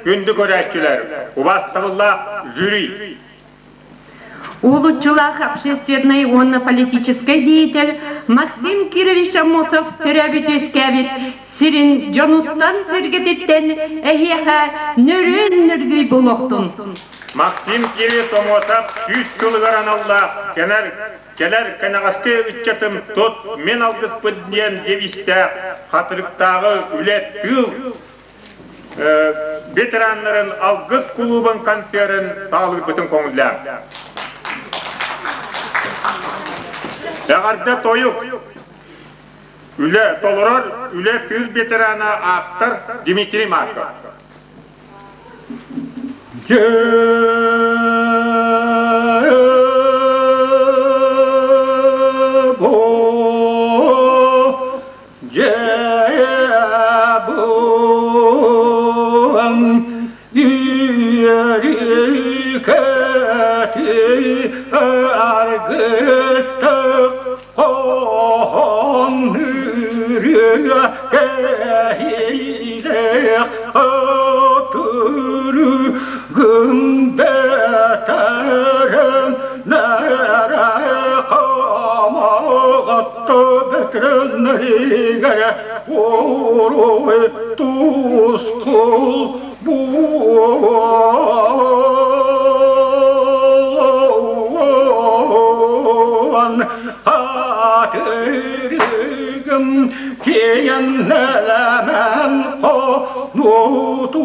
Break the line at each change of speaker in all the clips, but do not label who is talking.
Күндү көрөөччүлэр, убаастабыллаах жюри!
Уһулуччулаах общественнай уонна политическай деятель Максим Кирович Аммосов төрөөбүт-үөскээбит сирин дьонуттан-сэргэтиттэн эһиэхэ нөрүөн нөргүй буолуохтун!
Максим Кирович Аммосов 100 сылыгар аналлаах кэлэр кэлэр кэнэҕэски ыччатым тут мин алгыспыт диэн девизтээх Хатырыктааҕы үлэ тыыл ветераннарын Алгыс кулуубун концерын саҕалыырбытын көҥүллээн. Эҕэрдэ тойук! Үлэ толорор үлэ тыыл ветерана ааптар Дмитрий Марков.
Дьээбуон үөрүүкэти аргыстык хоһоон үрүө кэһиилээх ытырыгын бэтэрэн нэрэ хамаҕатта бөтүрүннэригэр уруй тускул буолан хатырыгым киэн нэлэмэн хонуутугар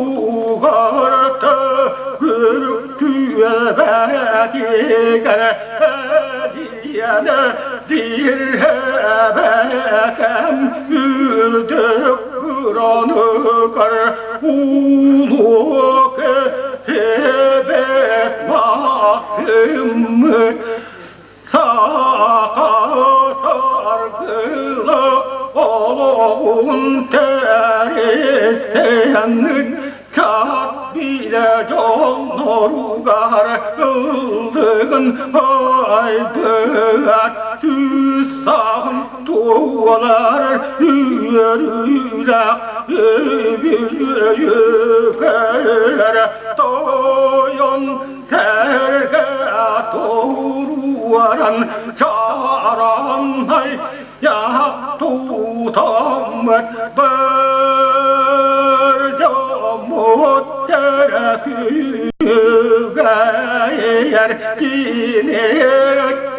төгүрүк түөлбэтигэр Диэнэ диирһэбэтэм үрдүк кыраныгар улуу кэһэбэт Максиммыт саха саргыла олоҕун тэриссэннин Чат билэ дьонноругар ыллыгын айбыат сүүс саҕын туолар үөрүүлээх үбүлүөйүгэр тойон сэргэ туруоран чаранай Тутаммыт бар дьоммут төрөкүгэр кини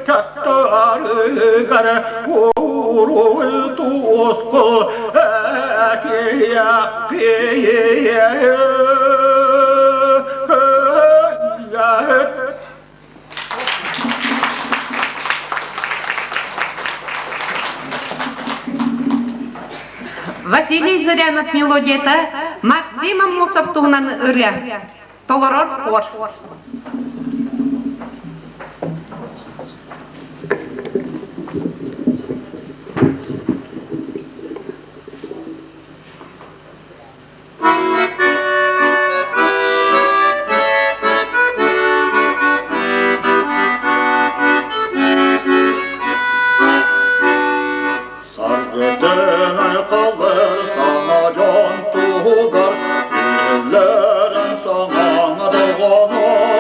чаттарыгар уруй туску этиэхпиэ.
Василий Зырянов мелодията Максим Аммосов туһунан ырыа. Толорор хор.
Саргытын айхаллар саҥа дьон туһугар, Иһиллэрин саҥаҥа дорҕооно.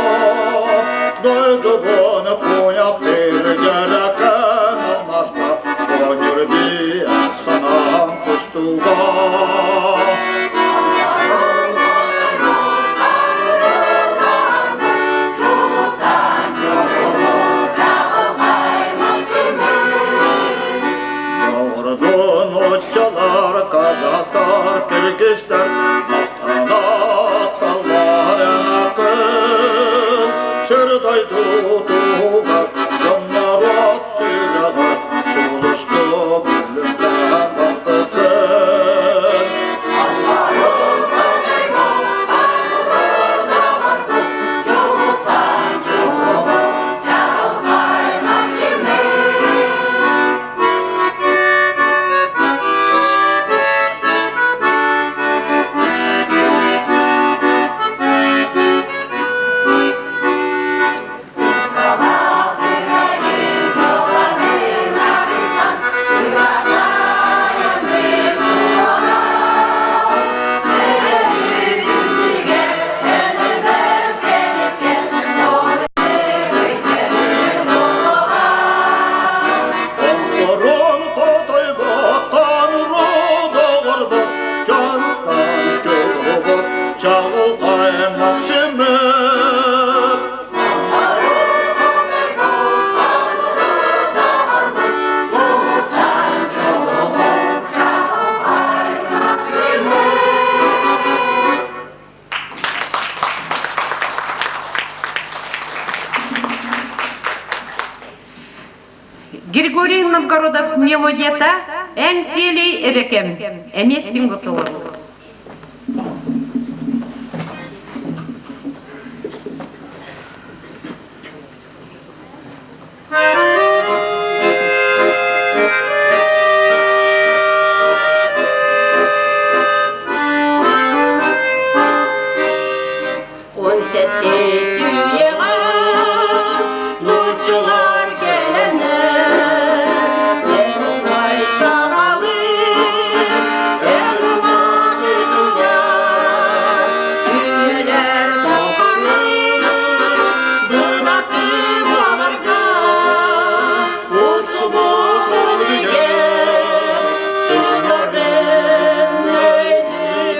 Григорий Новгородов мелодията «Эн сиэлэй эбэкэм» эмиэ сингл толоруу.
Он сэттис үйэҕэ нууччалар кэлэннэр Эрулай саҕалыы Эрулаатытыгар Үйэлэр тухары быратыы буоларга Утсубут өлүгэ Тылларын өйдүүгэ.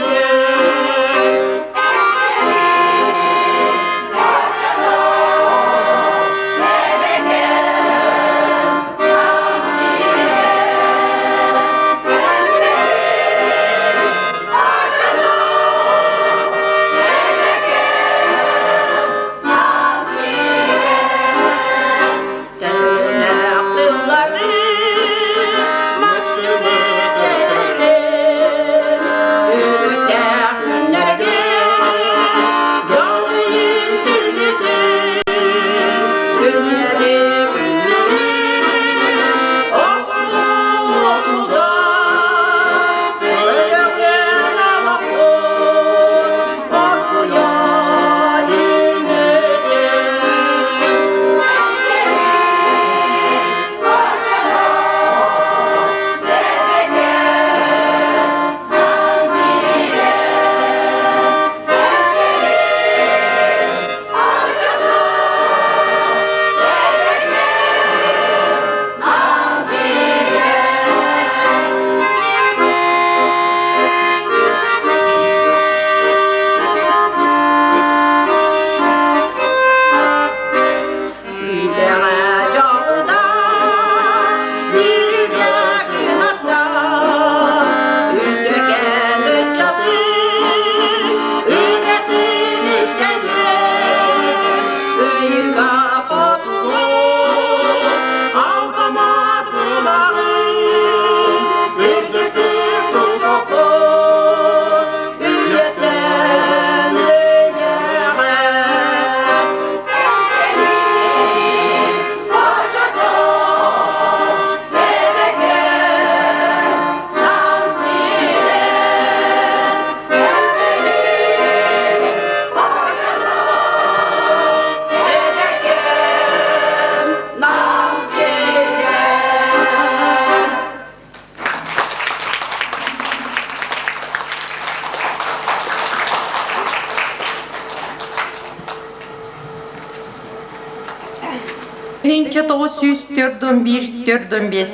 Тыһыынча 904 4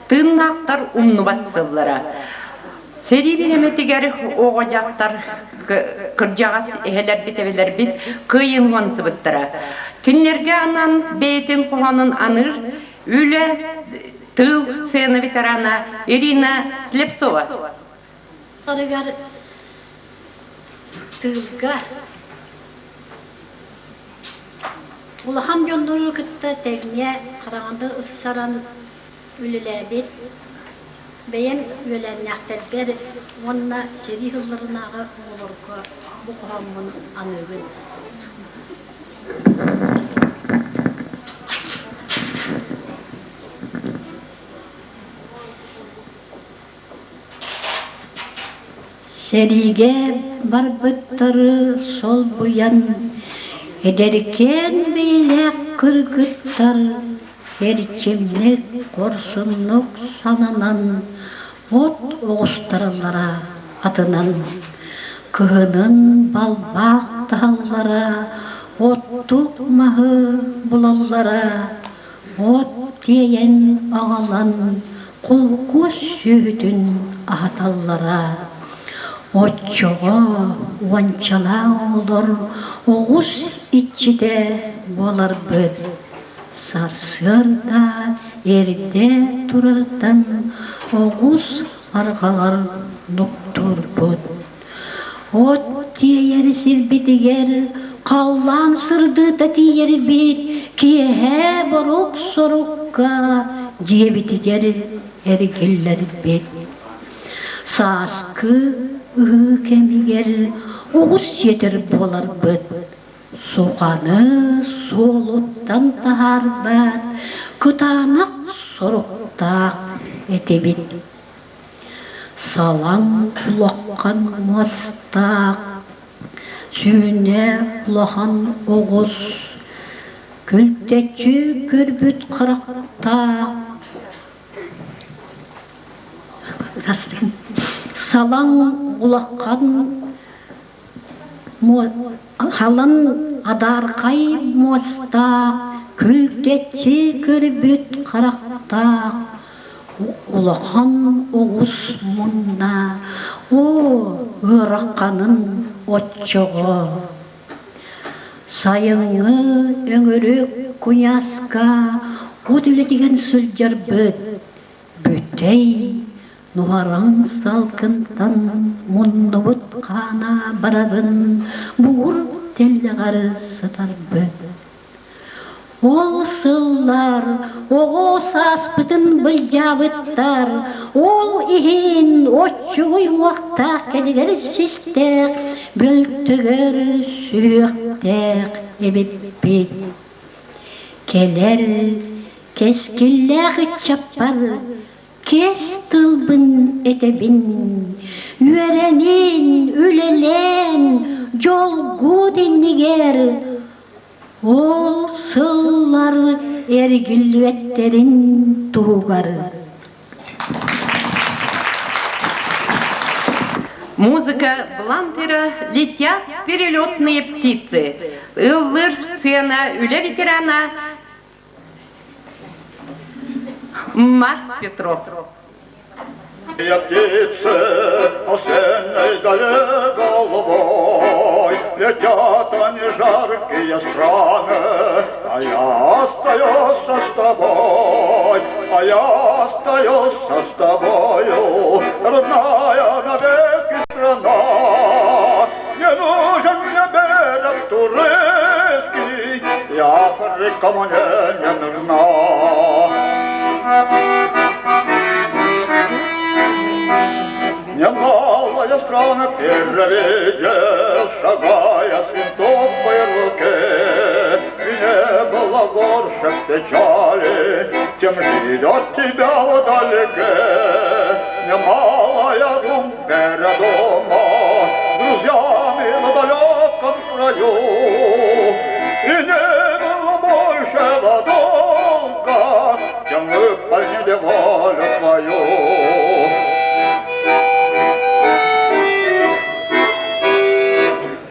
тыыннаахтар умнубат сыллара. Сэрии бириэмэтигэр оҕо дьахтар кырдьаҕас эһэлэрбит-эбэлэрбит кыайын уһансыбыттара. Кинилэргэ анаан бэйэтин хоһоонун аныыр үлэ тыыл сцена ветерана Ирина Слепцова.
Тыылга улахан дьоннору кытта тэҥҥэ хараҥаны ыпсаран үлэлээбит бэйэм үөлээннээхтэрбэр уонна сэрии сылларынааҕы оҕолорго бу хоһооммун аныыбын. Сэриигэ барбыттары солбуйан, эдэркээн бэйэлээх кыргыттар эрчимник, хорсуннук сананан, от оҕустараллара атынан, кыһынын балбаах таһаллара, оттук маһы булаллара, от тиэйэн аҕалан холкуос сүөһүтүн аһаталлара. Оччоҕо уончалаах оҕолор оҕус иччитэ буоларбыт. Сарсыарда эрдэ турартан оҕус арҕаҕар нуктуурбут. От тиэйэр сирбитигэр халлаан сырдыыта тиийэрбит. Киэһэ борук-сорукка дьиэбитигэр эргиллэрбит. Сааскы ыһыы кэмигэр оҕус сиэтэр буоларбыт. Суханы суолуттан таһаарбат кытаанах соруктаах этибит. Салаҥ улахан муостаах, сүүнэ улахан оҕус, күлтэччи көрбүт харахтаах Салаҥ улахан халан адаархай муостаах, күлтэччи көрбүт харахтаах улахан оҕус мунна, оо, ыараханын оччоҕо. Сайыҥҥы өҥүрүк куйааска от үлэтигэр сылдьарбыт бүтэй нуһараҥ салгынтан муннубут хаана барарын бугур тэллэҕэр сытарбыт. Ол сыллар оҕо сааспытын былдьаабыттар, ол иһин оччугуй уохтаах кэлигэр систээх, бөлтөгөр сүһүөхтээх эбиппит. Кэлэр кэскиллээх ыччаппар кэс тылбын этэбин, үөрэнин, үлэлээн, дьолгут иннигэр Ол сыллар эргиллибэттэрин туһугар
Музыка Блантера «Летят перелетные птицы». Ыллыр сцена үлэ ветерана Марк Петров.
Я птицы осенней дали голубой, Летят они жаркие страны, А я остаюсь с тобой, а я остаюсь с тобою, Родная навеки страна. Не нужен мне берег турецкий, И Африка мне не нужна. Немало я стран перевидел, шагая с винтовкой в руке, И не было горше печали, тем жить от тебя вдалеке. Немало я дум передумал, друзьями в далеком краю, И не было большего долга, чем выполнить волю твою.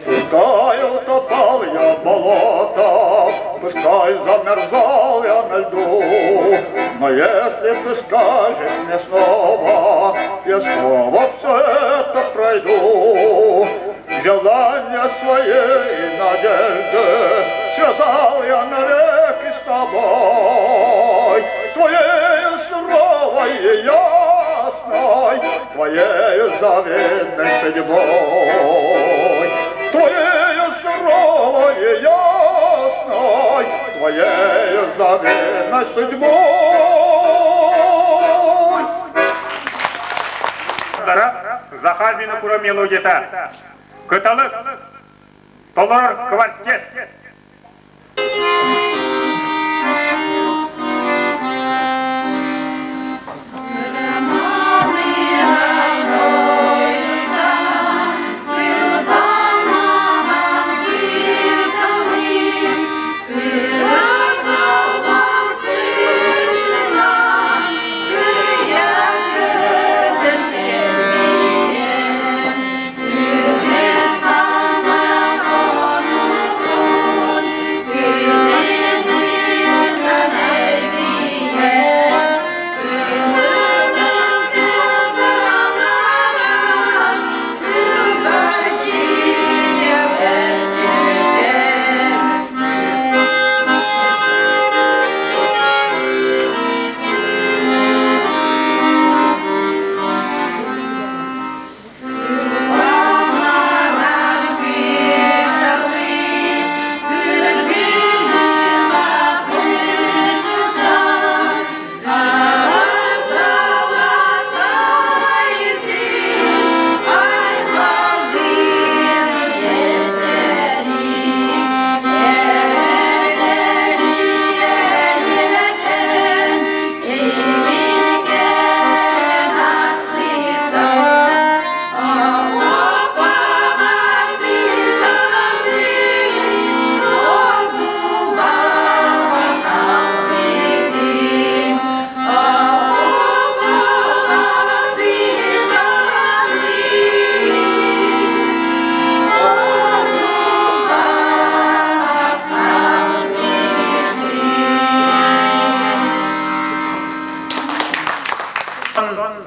Пускай утопал я в болотах, пускай замерзал я на льду, но если ты скажешь мне снова, я снова все это пройду. Желания своей надежды связал я навеки с тобой, твоей суровой и ясной, твоей завидной судьбой. Твоей суровой и ясной, твоей завидной судьбой.
Захар Винокуров мелодията. Кыталык. Толорор квартет.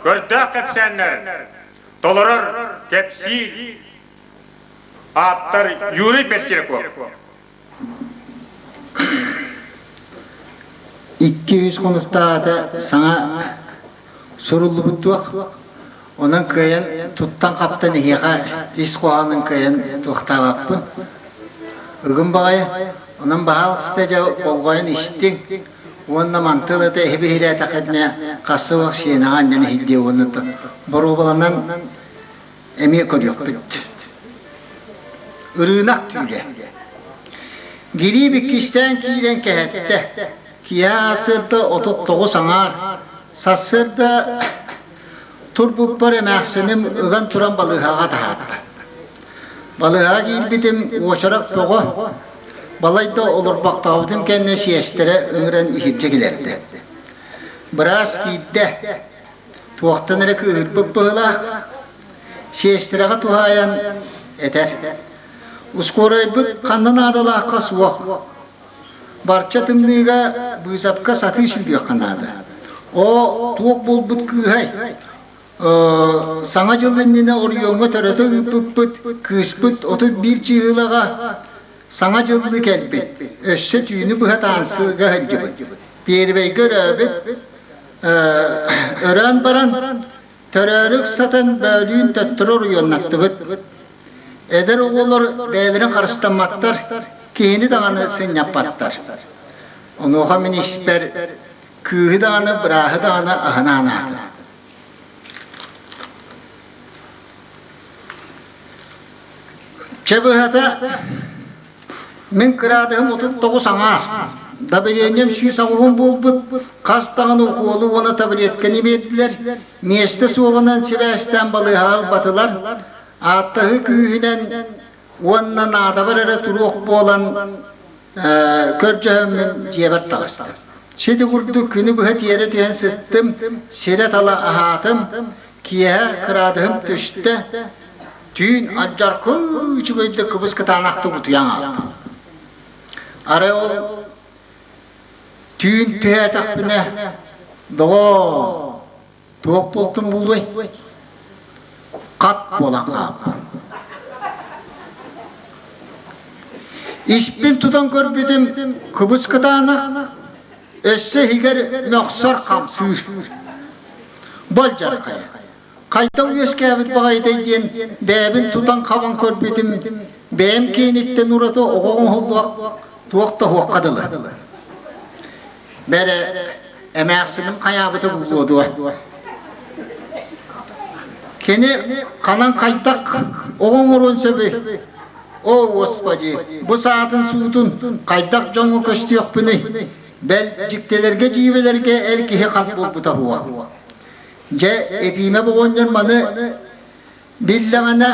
Көрдөөх кэпсээннэр толорор кэпсиир ааптар Юрий Пестеряков.
200 хонуктааҕыта саҥа суруллубут туох, онон кыайан туттан-хаптан эһиэхэ ис хоһоонун кыайан туохтаабаппын. Ыгым баҕайы, онон баһаалыста дьэ болҕойон истиҥ уонна мантыл это эһи биһирээтэххитинэ хасса сиэнэҕэ анньан иһиллиэ уонна боруобаланан эмиэ көрүөхпүт. Ырыынак түүлэ. Гириип иккистээн киирэн кэһэттэ. Киэһэ сарсыарда 39 аҥаар. Сарсыарда турбуппар эмээхсиним ыган туран балыыһаҕа таһаарда. Балыыһаҕа киирбитим уочарат бөҕө. Балайда олорбохтообутум кэннэ сиэстэрэ ыҥыран иһирдьэ килэрдэ. Быраас киирдэ. Туохтан эрэ кыыһырбыт быһыылаах. Сиэстэрэҕэ туһаайан этэр: «Ускуорайбыт ханна наадалаахха суох. Барча тымныыга быысапка сатыы сүүрүөххэ наада. Оо, туох буолбут кыыһай? Саҥа дьыл иннинэ оройуоҥҥа төрөтө ыыппыппыт, кыыспыт 31 чыыһылаҕа Саҥа дьыллыы кэлбит, өссө түүнү быһа таансыга сылдьыбыт. Пиэрибэйгэ өрөөбүт, өрөөн баран, төрөөрү ыксатан бөөлүүн төттөрү оройуоннаттыбыт. Эдэр оҕолор бэйэлэрин харыстамматтар, киһини даҕаны сынньаппаттар. Онуоха мин испэр кыыһы даҕаны, бырааһы даҕаны аһына анаатым. Чэ быһата, мин кыраадыһым 39 аҥаар, давлением 180 буолбут, хас даҕаны укуолу уонна таблетканы биэрдилэр, миэстэ суоҕунан сибээстээн балыыһаҕа ылбатылар, ааттаһыы күүһүнэн уонна наадабар эрэ туруох буолан көрдьөһөммүн дьиэбэр таҕыстым. Сити курдук күнү быһа тиэрэ түһэн сыттым, сирэ-тала аһаатым, киэһэ кыраадыһым түстэ, түүн алдьархай үчүгэйдик кыбыс-кытаанахтык утуйан хааллым. Арай ол түүн түһээтэхпинэ, доҕоор, туох буолтум буолуой? Хат буолан хаалла. Испин тутан көрбүтүм кыбыс-кытаанах, өссө иһигэр мөхсөр хамсыыр. Болдьархайа. Хайдах үөскээбит баҕайытай диэн бэйэбин тутан-хабан көрбүтүм, бэйэм киэниттэн ураты оҕо оҥоһуллуох туох да уһуохха дылы. Бэрэ, эмээхсиним хайаабыта буолуо дуо? Кини ханан хайдах оҕо оҥоруон сөбүй? О, Господи, бу саатын суутун хайдах дьоҥҥо көстүөхпүнүй? Бэл, дьиктилэргэ-дьиибэлэргэ эр киһи хат буолбута уһуо. Дьэ, Эпиимэ оҕонньор маны биллэҕинэ,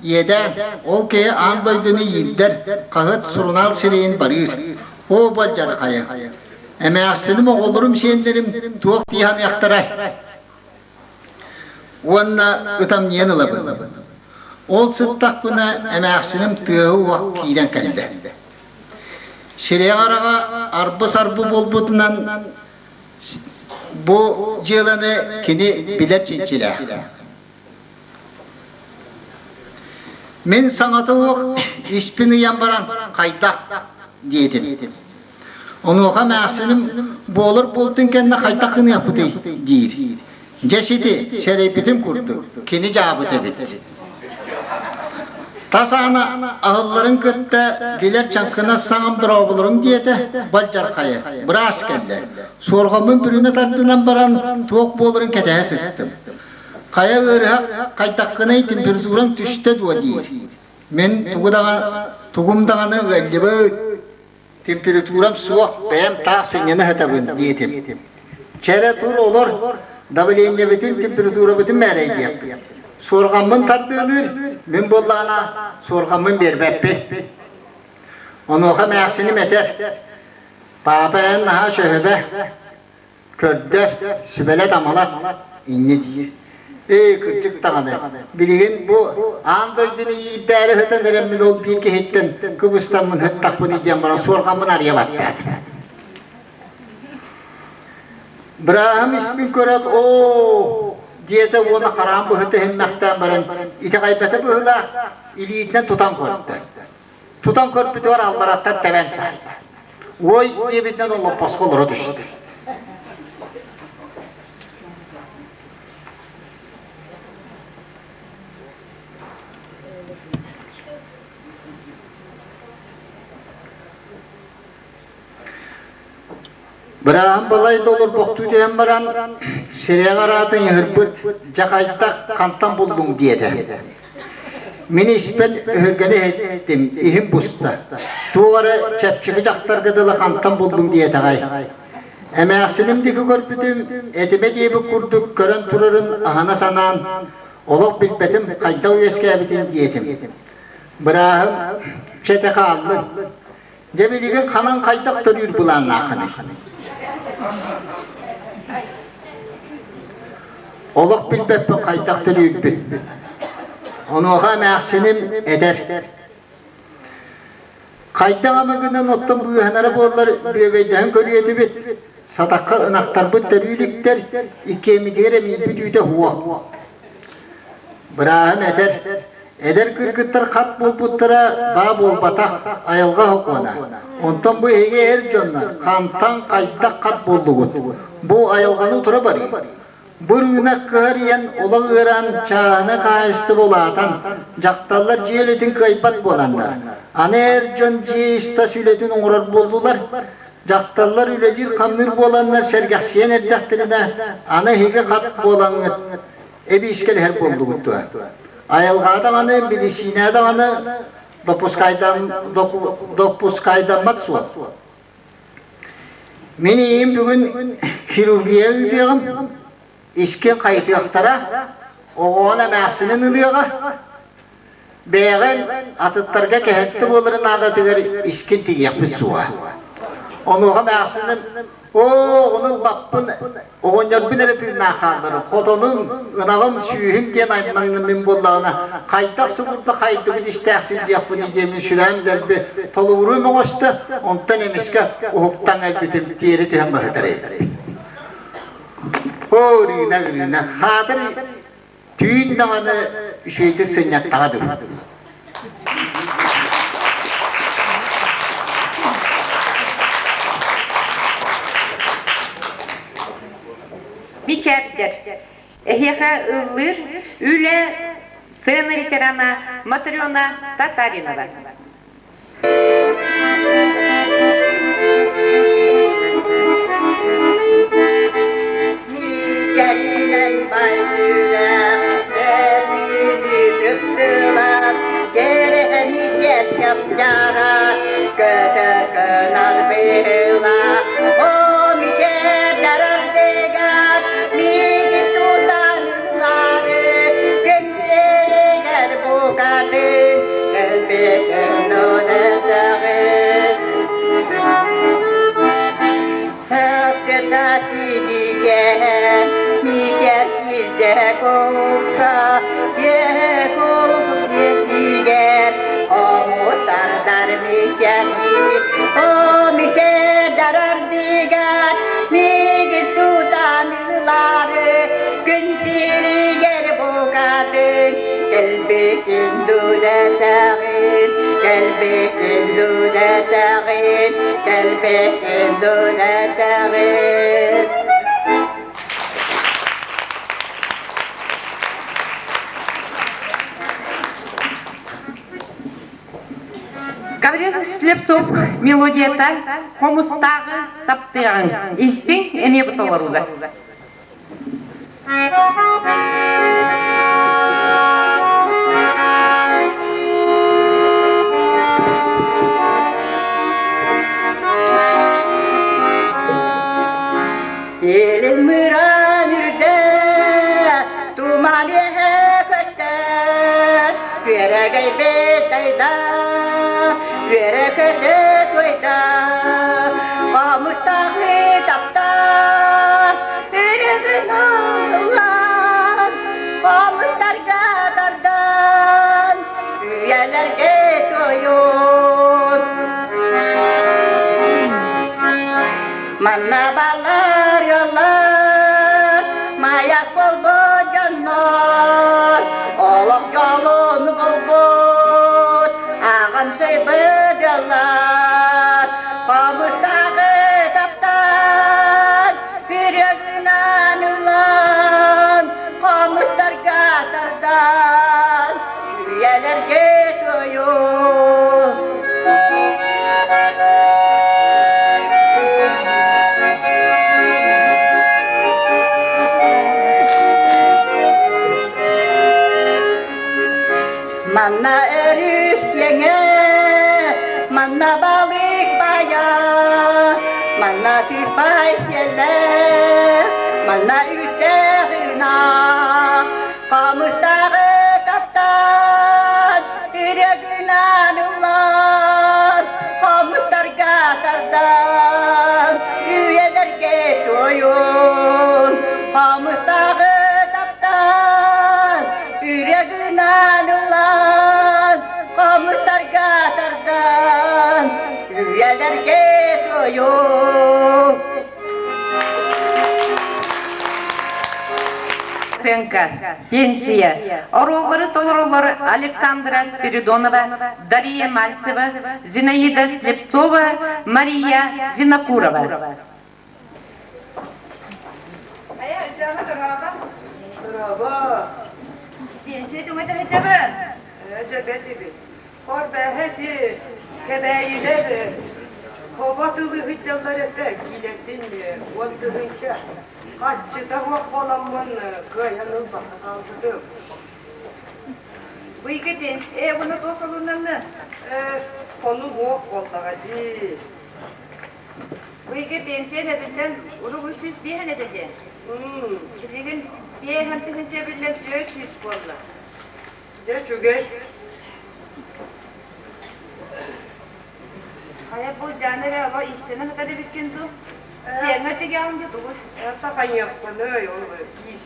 иэдээн, ол киһи аан дойдуну иирдэр, хаһыат, сурунаал сирэйин барыыр. Оо, бадьархайа! Эмээхсиним, оҕолорум, сиэннэрим туох дии саныахтарай? Уонна ытамньыйан ылабын. Ол сыттахпына эмээхсиним тыаһы-уох киирэн кэллэ. Сирэйэ-хараҕа арбы-сарбы буолбутунан Бу дьыаланы кини билэр чинчилээх. Мин саҥата суох испин ыйан баран хайдах диэтим. Онуоха эмээхсиним буолар буолтун кэннэ хайдах гыныахпытый диир. Дьэ сити, сэрэйбитим курдук, кини дьаабыт эбит. Тас аана аһылларын кытта билэр чаҥкынас саҥам дорооболорум диэтэ, бадьархайа, быраас кэллэ. Суорҕаммын бүрүнэ тардынан баран туох буоларын кэтэһэ сыттым. Хайа ыарыһах хайдаххыный температураҥ түстэ дуо диир. Мин тугу даҕаны, тугум даҕаны ыалдьыбыт, температурам суох, бэйэм таах сынньана сытабын диэтим. Чэрэ тур олор, давлениебытын, температурабытын мээрэйдиэхпит. Суорҕаммын тардыалыыр, мин буоллаҕына суорҕаммын биэрбэппин. Онуоха эмээхсиним этэр, «Паапа эн наһаа чөһөбө, көрдөр, сүбэлэт-амалат инньэ диир. Ээ, кырдьык даҕаны, билигин бу аан дойдуну иирдээри сытан эрэммин ол биир киһиттэн кыбыстаммын сыттахпыный диэн баран суорҕаммын арыйа баттаатым. Бырааһым испин көрөөт, оо, Диэтэ уонна хараан быһыта иһиммэхтээн баран итэҕэйбэтэ быһыылаах, илиитинэн тутан көрдө. Тутан көрбүтүгэр аллараттан тэбэн саайда. Уой диэбитинэн олоппоско олоро түстэ. Бырааһым балай да олорбохтуу түһэн баран, сирэҕэ араатын ыһырбыт, дьэ хайдах хантан буллуҥ диэтэ. Мин испэн өһүргэнэ иһиттим, иһим буста. Туох эрэ чэпчэки дьахтарга дылы хантан буллуҥ диэтэҕэй. Эмээхсиним диэки көрбүтүм, этимэ диэбит курдук көрөн турарын аһына санаан, олох билбэтим хайдах үөскээбитин диэтим. Бырааһым, чэ этэ хааллын. Дьэ билигин ханан хайдах төрүүр былааннааххыный? Олох билбэппин хайдах төрүүрбүн. Онуоха эмээхсиним эдэр. Хайдах ама гынан оттон быыһанара буоллар бүөбэйдэһэн көрүө этибит. Сатахха ынахтарбыт төрүү иликтэр, иккиэммитигэр эмиийбит үүтэ уһуо. Бырааһым этэр, эдэр кыргыттар хат буолбуттара баа буолбатах, айылҕа сокуона. Онтон бу эһиги эр дьоннор хантан хайдах хат буоллугут? Бу айылҕаны утура барыы. Бу ырыынак кыһарыйан, олох ыараан, чааһынай хаһаайыстыба улаатан, дьахталлар дьиэ үлэтин кыайбат буоланнар, аны эр дьон дьиэ ис-тас үлэтин оҥорор буоллулар. Дьахталлар үлэлиир-хамныыр буоланнар сэргэхсийэн эрдэхтэринэ, аны эһиги хат буолаҥҥыт эбиискэлэһэр буоллугут дуо? Айылҕа даҕаны, медицина даҕаны допускайдаммат суол. Мин ийэм бүгүн хирургия ыытыаҕым, искин хайытыахтара, оҕоҕун эмээхсинин ылыаҕа, бэйэҕин атыттарга кэһэтти буоларын наадатыгар искин тигиэхпит суоҕа. Онуоха эмээхсиним Оо, ону ылбаппын, оҕонньорбун эрэ тыыннаах хаалларым, хотонум, ынаҕым, сүүһүм диэн айманным мин буоллаҕына, хайдах субурда хайдыбыт истээх сылдьыахпыный диэммин сүрэҕим дэлби толугуруу оҥосто, онтон эмискэ уһуктан өлбүтүм тиэрэ түһэн баһытар эбиппин. Оо, ырыына, ырыына, хаатыр түүн даҕаны үчүгэйдик сынньаттаҕа дуу.
Мичээрдэр. Эһиэхэ ыллыыр үлэ сцена ветерана Матрена Татаринова.
Миикэринэн бай сүрэх, бэсиги сыпсылар, кэрэһэни чапчара, көтөр кынар быһыла, о мичээрдэр ардыгар, миигин тутан ылары, күн сиригэр букатын Кэлбитин этэҕин Саскыта сидигэһэн Мичэр киирдэ кулка Киэһэ кулук дьиэтигэр Хомустардар мичэр О мичэрдэр ардыгар Миигин тутан ылары Күн сиригэр букатын Кэлбитин дулэтэҕин, кэлбитин дулэтэҕин, кэлбитин дулэтэҕин.
Гаврил Слепцов мелодията хомустааҕы таптыаҕыҥ истиҥ эмиэ толорууга.
Илин мыраан үрдэ, туман үөһэ көттө, күөрэгэй бэт үөрэ көтө туойда, хомустааҕы таптаан, үрүгүн ыллаан, хомустарга тардан, үйэлэргэ туойун. Манна балар yollar, mayak bol bol. Манна өрүс киэҥэ, манна балык баайа, манна сыспай сиэлэ, манна үүттээх ынах, хомустааҕы таптаан, ырыа гынан ыллаан, хомустарга тардан, үйэлэргэ туойун, хомустааҕы таптаан, Үрэ гынан ылан, хомустарга тардан, үйэлэргэ туойуҥ.
Сценка, пенсия. Оруоллары толороллор Александра Спиридонова, Дария Мальцева, Зинаида Слепцова, Мария Винокурова.
Биэнсийэ дьоҥо сылдьабын. Дьэбэт эбит. Хор бээһэ ити кэбээйилэр хобо тылы сылдьаллар этэ киилэтин 10 000 хаччыта суох буоламмын кыайан ылбакка хаалбытым.
Быйгы пенсия уонна туох солуннанны?
Ону суох буоллаҕа дии.
Быйгы пенсия эбиллэн урук 305 этэ диэн. Билигин 50 000 эбиллэн 400 буолла.
Дьэ үчүгэй.
Хайа бу Дьаана эрэ оло иистэнэ сытар эбиккин дуу? Сиэҥҥэ тигэҕин дии тугуй?
Такайыахпыный ол иис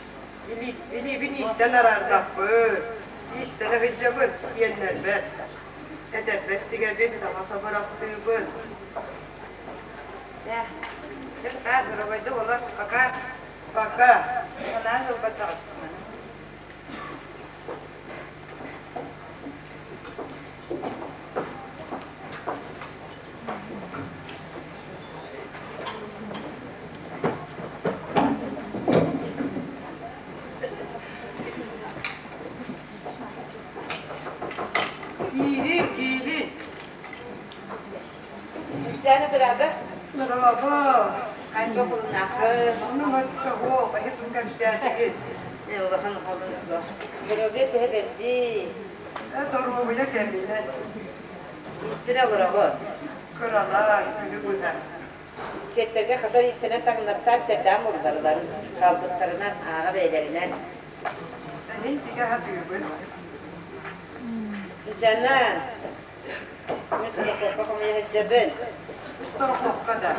илиибин иистэн араарбаппын. Иистэнэ сылдьабын тиэннэрбэт. Этэрбэс тигэбин, таҥас абырахтыыбын.
Чэ, чэ кытаа дорогойдук олор, пока.
Пока.
Санаан ылбат таҕыстым.
Киирин, киирин.
Дьаана дорообо.
Дорообо.
Хайдах булуннааххын?
Онно мөлтөҕүө, бэһи кэпсээтигит.
Улахан холун суох. Доруобуйа төһө бэрдий?
Доруобуйа кэминэн.
Иистэнэ олороҕут?
Кыралаан, күнү быһа.
Сиэттэргэ хата иистэнэн таҥнартаан тэрдээн булларылар. Хаалбыттарынан, ааҕа бэйэлэринэн.
Эһин тигэ сатыыбын.
Дьана, мин страховка хомуйа сылдьабын.
Страховка да.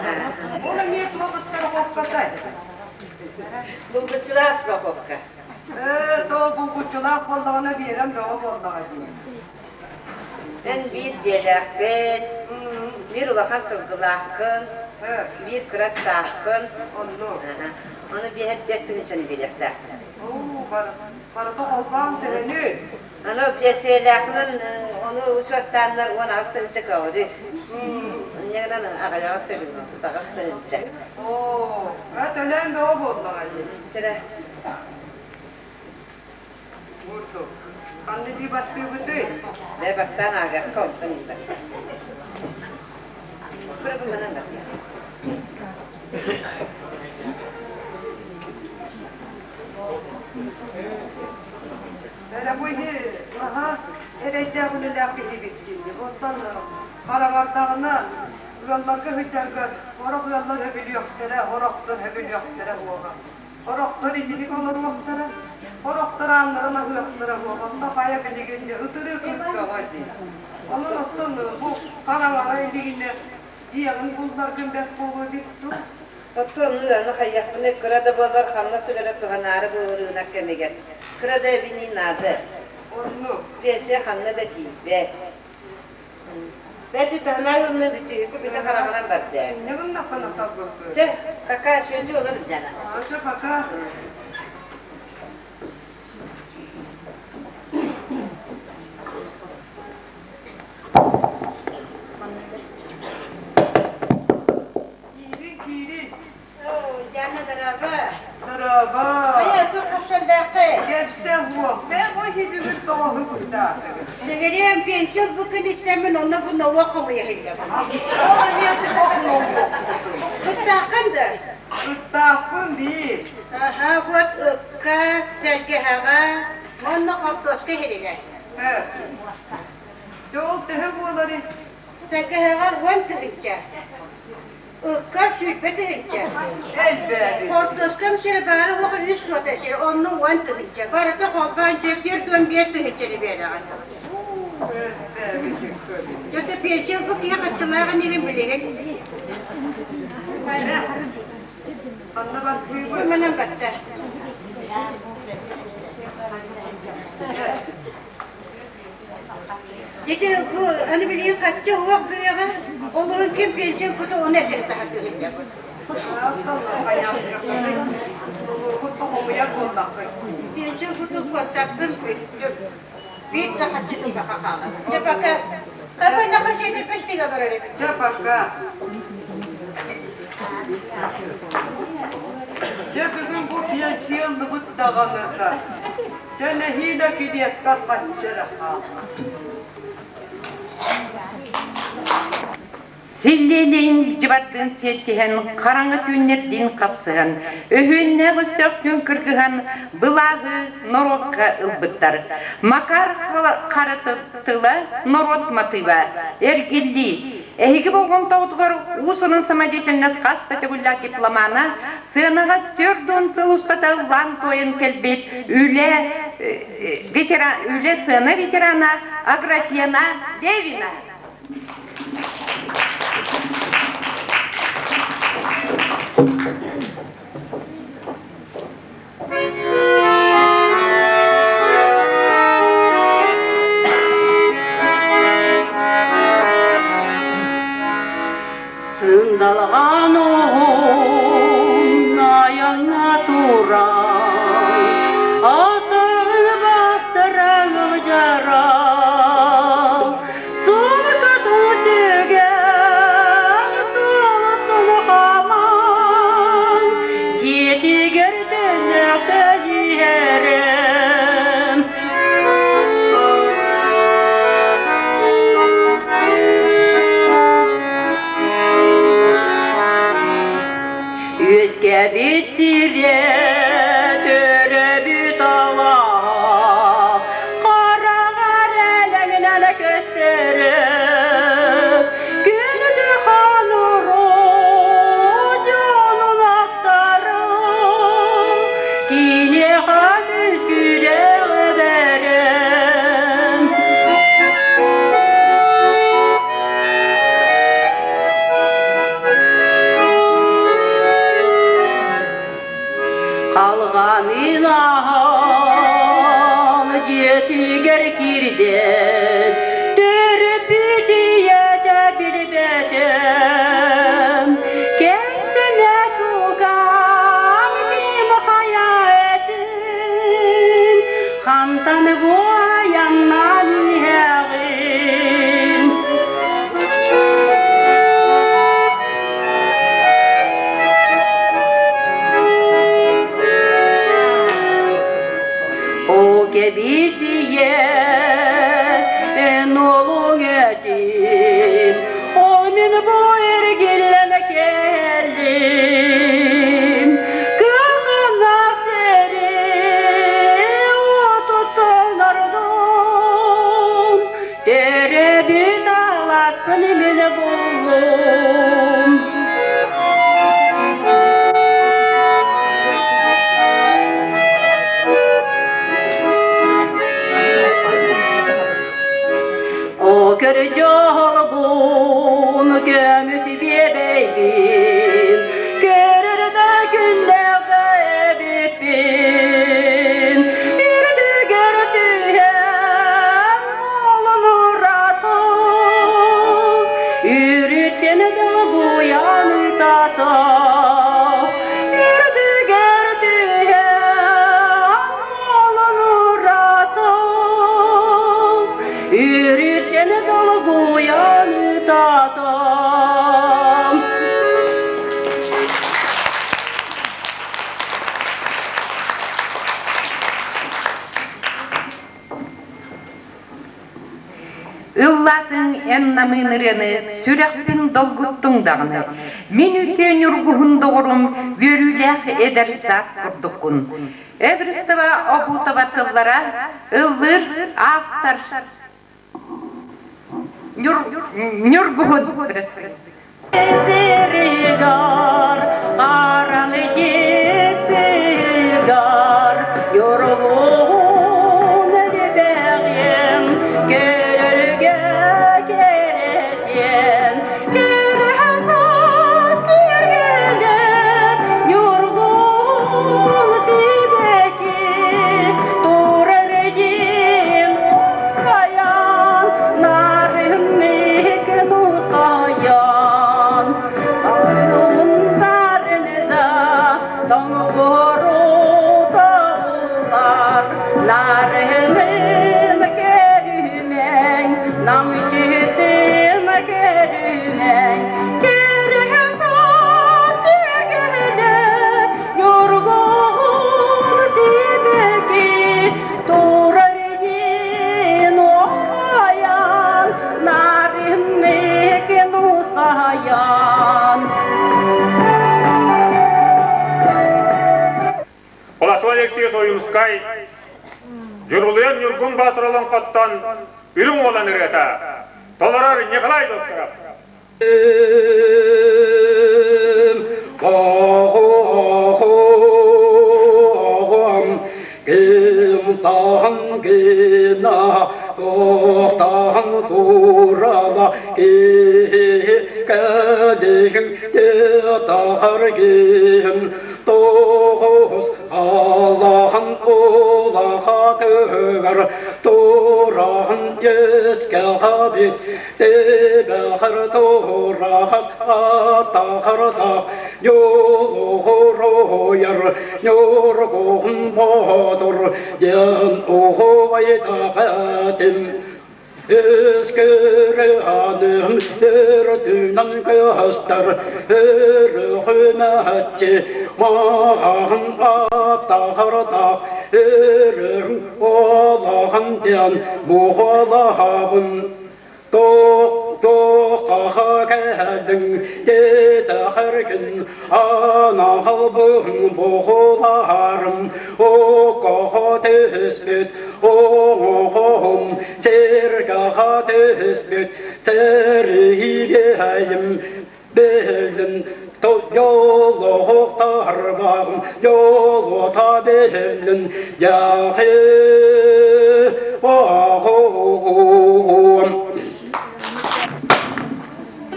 Ол эмиэ туох страховкатай?
Булгуччулаах страховка.
Ээ, то булгуччулаах буоллаҕына биэрэм бөҕө буоллаҕа дии.
Эн биир дьиэлээххин, биир улахан сылгылааххын, биир кыра аттааххын.
Онно.
Ону биэһэр 4000-ны биэриэхтээххин.
Оо, барыта холбоон төһөнүй?
Аны пиэсийэлээххинэн ону учуоттааннар 18 тыһыынча көҕүрүүр. Инньэ гынан аҕыйаҕа төлүүр, 8 тыһыынча.
Оо, төлөөн бөҕө буоллаҕа дии.
Төрө.
Курдук. Ханна дии баттыыбытый?
Бээ бастаан аагахха онтон ыытар. Кырабыммынан баттыа.
Эрэ бу иһи наһаа эрэйдээх үлэлээх киһибит дии. Оттон хараҥардаҕына ыалларга сылдьаргар сорох ыаллар өбүлүөхтэрэ, сорохтор өбүлүөхтэрэ буола. Сорохтор итинник олоруохтара, сорохтор ааннарын аһыахтара буола. Онно хайа билигин ытырык ыт бөҕө дии. Онон оттон бу хараҥара илигинэ дьиэҕин булларгын бэрт буолуо эбит дуу?
Оттон аны хайыахпыный кыра да буоллар хамнас үлэрэ туһанаары буолар кэмигэр. Кыра да эбинии наада.
Оннук.
Пенсия ханна да тиийбэт. Бэрти таһынаа ылына бүтүүһүкү бүтэ хараҕынан барда.
Инньэ гыннаххына табыллыы.
Чэ, пока сүөдүү олор Дьана.
Чэ, пока. Киирин, киирин.
Дьаана дорообо.
Дорообо.
Хайа, туох кэпсэллээххий?
Кэпсэ суох. Бээ бу иһи бүгүн тоҕоһу кутаатыгыт.
Сэгириэм пенсия бу күн истэммин, онно бу нолуок хомуйа сылдьабын.
Ол эмиэ туох нолуокпутуй?
Куттааххын да?
Ыттаахпын дии.
Аха, вот ыкка, тэлгэһэҕэ, уонна хортуоска иһиригэр.
Ээ. Дьэ ол төһө буоларый?
Тэлгэһэҕэр 10 тыһыынча. Ыкка 20 тыһыынча.
Элбээбит.
Хортуоскам сири баары уоҕа үс суота сири, онну 10 тыһыынча. Барыта холбоон 45 тыһыынчаны биэрэҕин.
Элбээбит.
Дьэ пенсия бу киһи хаччылааҕын иһин билигин.
Ээ. Ханна баттыыбыт?
Манан батта.
Ээ.
Ити бу аны билигин хачча уох бүөҕэ, олуһун ким пенсия куту оны эсер таһатыгын.
Кут хомуйар буоллаххын.
Пенсия куту куоттапсым бүттүм. Биир да хаччыны саха хаалар. Дьэ пока. Аба нахашене пештиге барар эбит.
Дьэ пока. Дьэ бүгүн бу пенсияллыбыт даҕаныта. Дьэ нэһиилэ килиэппэр хаччы эрэ хаалла.
Силлиэлиин дьыбардыын сиэттиһэн, хараҥа түүннэрдиин хапсыһан, өһүөннээх өстөөхтүүн кыргыһан, былааһы норуокка ылбыттар. Макар Хара тыла норуот матыыба, эргиллии. Эһиги болҕомтоҕутугар уус-уран самодеятельность хас да төгүллээх дипломана, сыанаҕа 40 сыл устата ыллаан-туойан кэлбит үлэ, ветеран, үлэ сыана ветерана Аграфена Левина.
Сындалҕан уһун айаҥҥа туран, Атын бастара ыдьара, Сумкатын сүгэн, суолтун хааман, Дьиэтигэр төннөхтө иһэрим. Үөскээбит сирэ төрөөбүт алааһа, хараҕар элэҥнэн көстөрө. Күндү хонору дьонун ахтары, киниэхэ күскүлээх эбэрэ. Халҕанын аһан дьиэтигэр киирдэн, төрөппүт ийэтэ билбэтим. Кэпсэнэ кылгам ким хайа этин, хантан бу айаннан иһэҕин? О кэбисийэ эн уолуҥ этим, о мин бу эргиллэн кэллим. Кыһынах сири отуттан ардым, Төрөөбүт алааспын мин буллум.
Ыллаатыҥ эн намыын ырыаны, сүрэхпин долгуттуҥ даҕаны. Мин үтүө ньургуһун доҕорум, үөрүүлээх эдэр саас курдуккун. Эверстова Обутова тыллара ыллыыр автор Ньургуһун
Сиригар, харалы сигар, yorulun элбэҕиэн, көрөргө кэрэтиэн, көрһөҥҥөс тиэргэнэ, ньургун сибэки, турар диэн Айан, нарыннык нусхайан, Аллундарында тоҥгору тобулар, Нарынын көрүмэҥ, намчытын көрүмэҥ, Көрүҥ тиргэнэ, ньургун сибэки, Турар иин уһайан, нарыннык нусхайан.
Платон Алексеевич Ойуунускай Дьурулуйан Ньургун Баатыр олоҥхоттон Үрүҥ Уолан ырыата толорор Николай Докторов.
Ким гина тоқтаған турала кәдегін тағарген тоғыз Аллахын улахатыгар турағын еске хабит Тебәхір турахас атахырдах Юлуғуруяр нюргуғын бодур Ден уғуайтақатым Өскөрөһаным өртүнэн көстөр өрөхүмэччи маҕаһын атаҕырдах өрөһүн олоҕун диэн муҕалаһабын Туох-туохха кэллиҥ диэтэхэргин анаҕалбын буолаарым окоҕо түспүт оҥоһум сэргэҕэ түспүт сэриибэйим бэлин Йолуохтарбаҕым йолуота бэлин яхы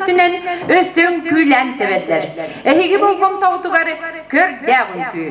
Түнэн өссөҥ күүлээн тэбэллэр. Эһиги болҕомтоҕутугар көрдөөх үҥкүү.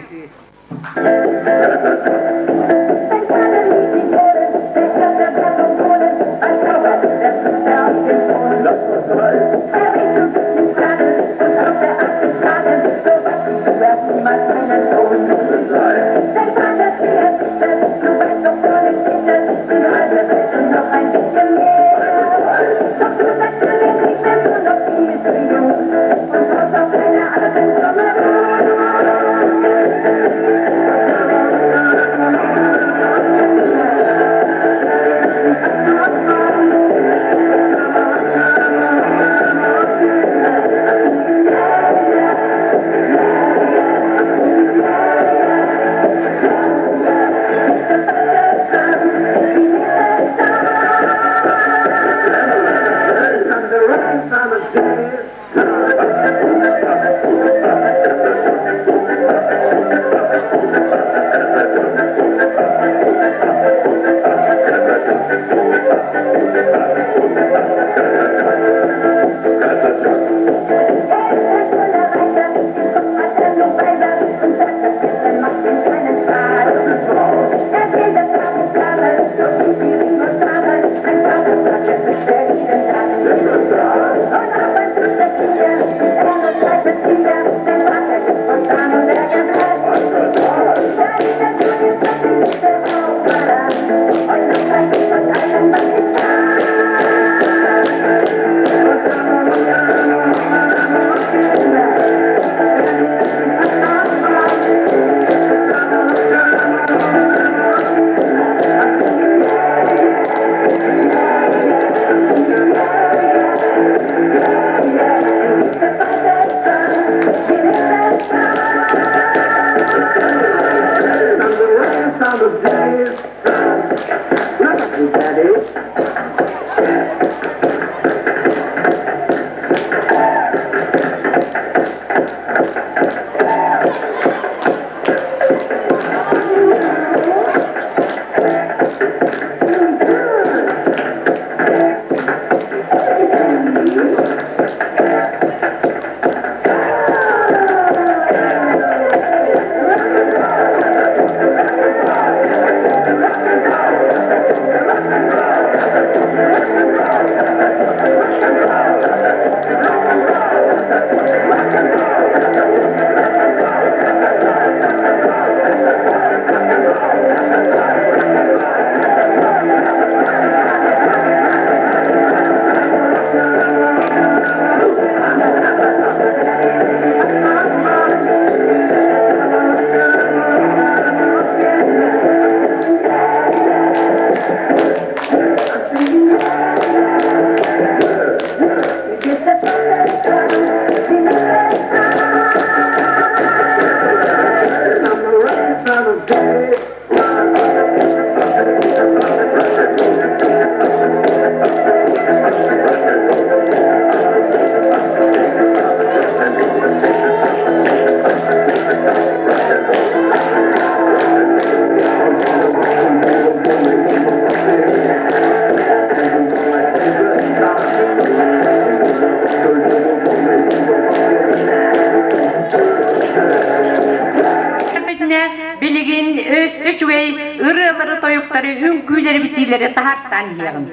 билигин өссө үчүгэй ырыалары-тойуктары, үҥкүүлэри-битиилэри таһаартаан иһиэҕим.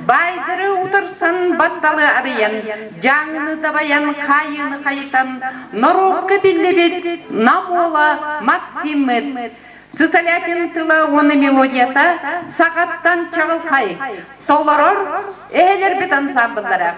Баайдары утарсан батталы арыйан, дьааҥыны дабайан, хаайыыны хайытан, норуокка биллибит Нам уола Максиммыт Сысолятин тыла уонна мелодията саҕаттан чаҕылхай, толорор эһэлэрбит ансаамбыллара.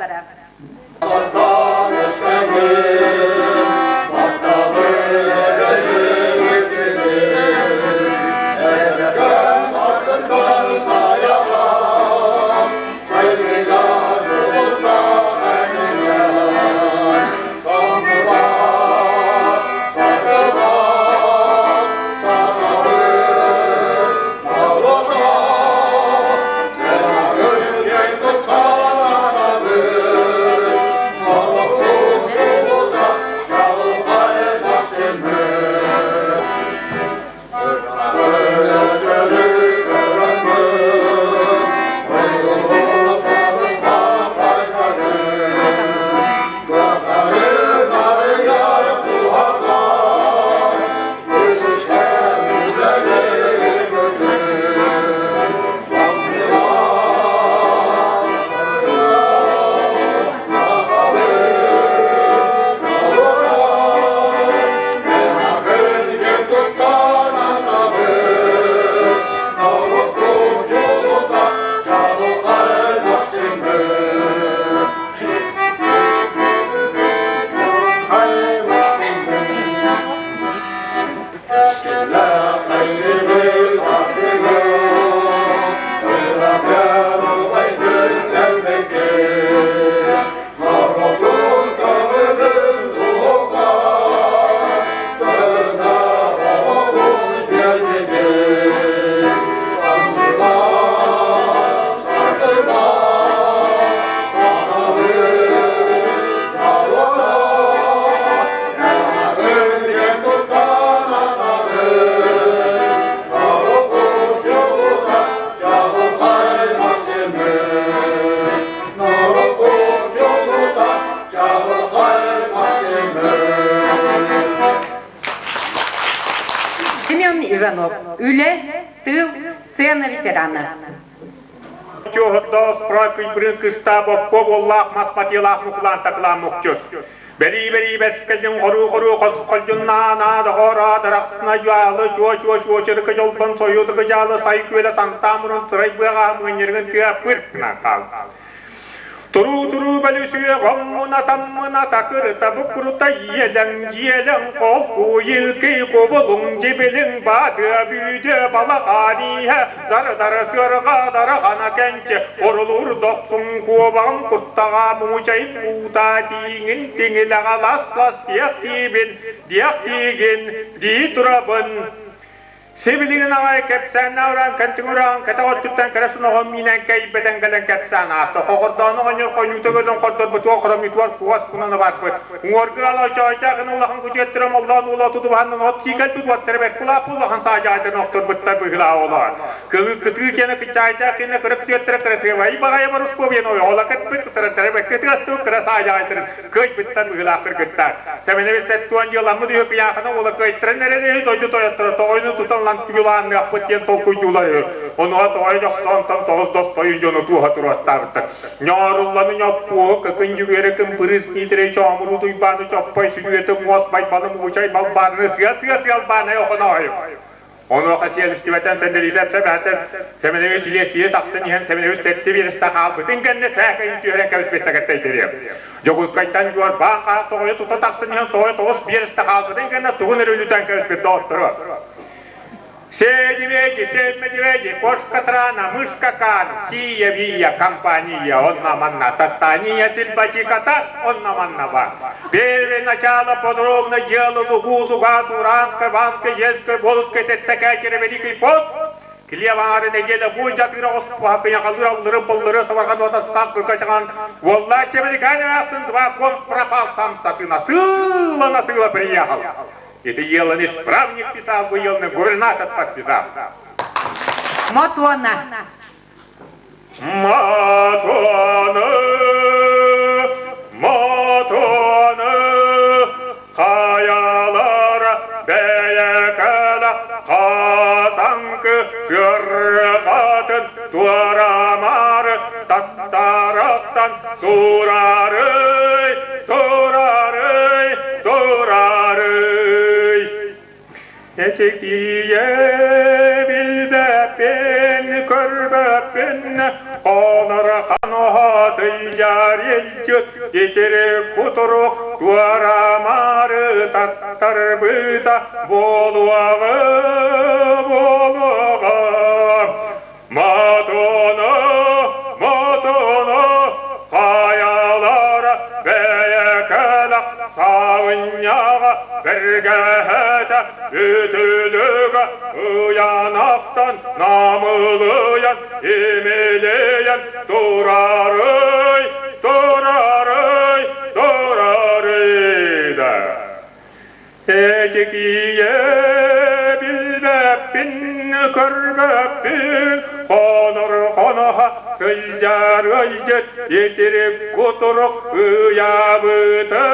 Семен Иванов, үлэ, тыыл, сцена ветерана.
Чуоһутоос прокыйбырын кыста боппо буоллаах мас матилаах мукулаан такылаан мукчус. Бэрии-бэрии бэскэлин хоруу-хоруу хос холдьуннаа доҕоро дарахсына дьаалы чуо-чуо чуочырыкы дьолбон сойуутукы дьаалы сай күөлэ сантаамурун сырай быаҕа мыанньырыгын тыа пыркына хаал. Туруу-туруу бөлүсүө хоммуна-таммына такырыта буккурута иэлэҥ дьиэлэҥ холку илкий кубулуҥ дьибилиҥ баатыа бүүдэ балаҕан ииһэ дары-дары сыарҕа дараҕана кэнчэ орулуур дохсун куобаҕын куртаҕа муучайын уута тииҥин тиҥилэҕэ лас-лас диэх диибин диэх диигин дии турабын Сибилигин аҕай кэпсээннээх ураан кэнтиҥ ураан кэтэх өттүттэн кэрэ суноҕун миинэн кэйбэтэн кэлэн кэпсээн ааста. Хохордоону оҕонньор хойуута өлөн хордорбутугар хоромньутугар кугас кунаны барбыт. Уҥуоргу ала чоойдоох ин улахан күтүөттэрэ моллоон уола тутубаһаннан от сиикэлбит уоттара бэрт кулааппы улахан саадьаайдан охторбуттар быһыылаах олоор. Кылыы кытыы киэнэ кыччаайдаах киэнэ кыра күтүөттэрэ кырасыабай баҕайы Борускуобуйаны ойоҕола кэтпит кытараттара бэккэ тыастыбыт кыра саадьаайдарын кыайбыттар быһыылаах кыргыттар. Сэмэнэбит сэттуон дьыаламмыт үһү кыйаахана уола кыайтаран эрэр үһү дойду тойотторо тоҕойну тутан ылан түгүлаанныахпыт диэн толкуйдуулар үһү. Онуоха тоҕой дьохсоонтон тоҕус достойун дьону тууһа туруоттаабыттар. Ньоорулланы ньоппуоһу, кыкын дьүгүөрэ кымпырыыс Миитэрэй Чоомуруу Туйбааны Чоппой Сүдүөтү Муос Байбалы Мугучай Балбаарыны сыа-сыа сыалбаанай Охоноойу. Онуоха сиэлистибэтэн Сэнделисэп сэбээтэн Сэмэнэбис силиэстийэ тахсан иһэн Сэмэнэбис сэттэ биэрэстэ хаалбытын кэннэ сээкэйин түһэрэн кэбиспит сэкэттэйдэриэ. Дьокуускайтан Дьуорбаан хаах тоҕойо тута тахсан иһэн тоҕойо тоҕус биэрэстэ хаалбытын кэннэ тугун эрэ үлүтэн кэбиспит доҕотторо. Седиведи, семмедиведи, кошка трана, мышка кан, сия вия, компания, онна манна, таттания, сильбатиката, онна манна ба. Первое начало подробно дело Лугу, Луганск, Уранской, Ванской, Ельской, Волжской, Сеттекекере, Великий пост, Килиэбаары неделя бу дьатыыра оспуһа аллыры быллыры сабархан уотастаах кыркачаҕан уоллаах чебедикаан два ком пропал сам сатына сыла на сыла приехал. Это елан исправник писал, бы елный губернатор подписал.
Мотуона.
Матуаны, Матуаны, хаялара бэйэкэ. Хасаҥкы сыарҕатын туорамаары таттарыттан турарый, турарый, турарый. Эчикийэ билбэппин, көрбөппүн, хонор ханоһо сылдьар илдьит, итирик кутурук туорамаары таттарбыта буолуоҕа, буолуоҕа. Матоно, матоно, хайалара бэйэкэлэх саҕынньаҕа бэргэһэтэ үтүлүгэ ыйанахтан намылыйан имилийэн турарый, турарый, турарый да. Эчикийэ билбэппин, көрбөппүн, хонор хоноһо сылдьар ыалдьыт итирик кутурук ыйаабыта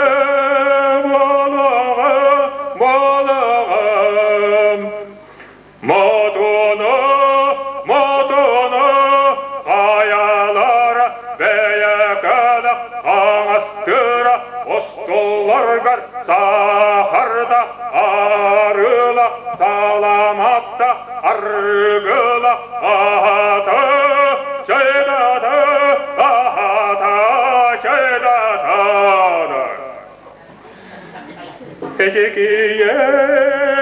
буолуоҕа, буолуоҕа. Мотуону, мотуону, хайалара бэйэкэлэх хаҥастыра остулларгар саахарда арыыла саламатта аргыла аһата чайдата аһата чайдата Эчикийэ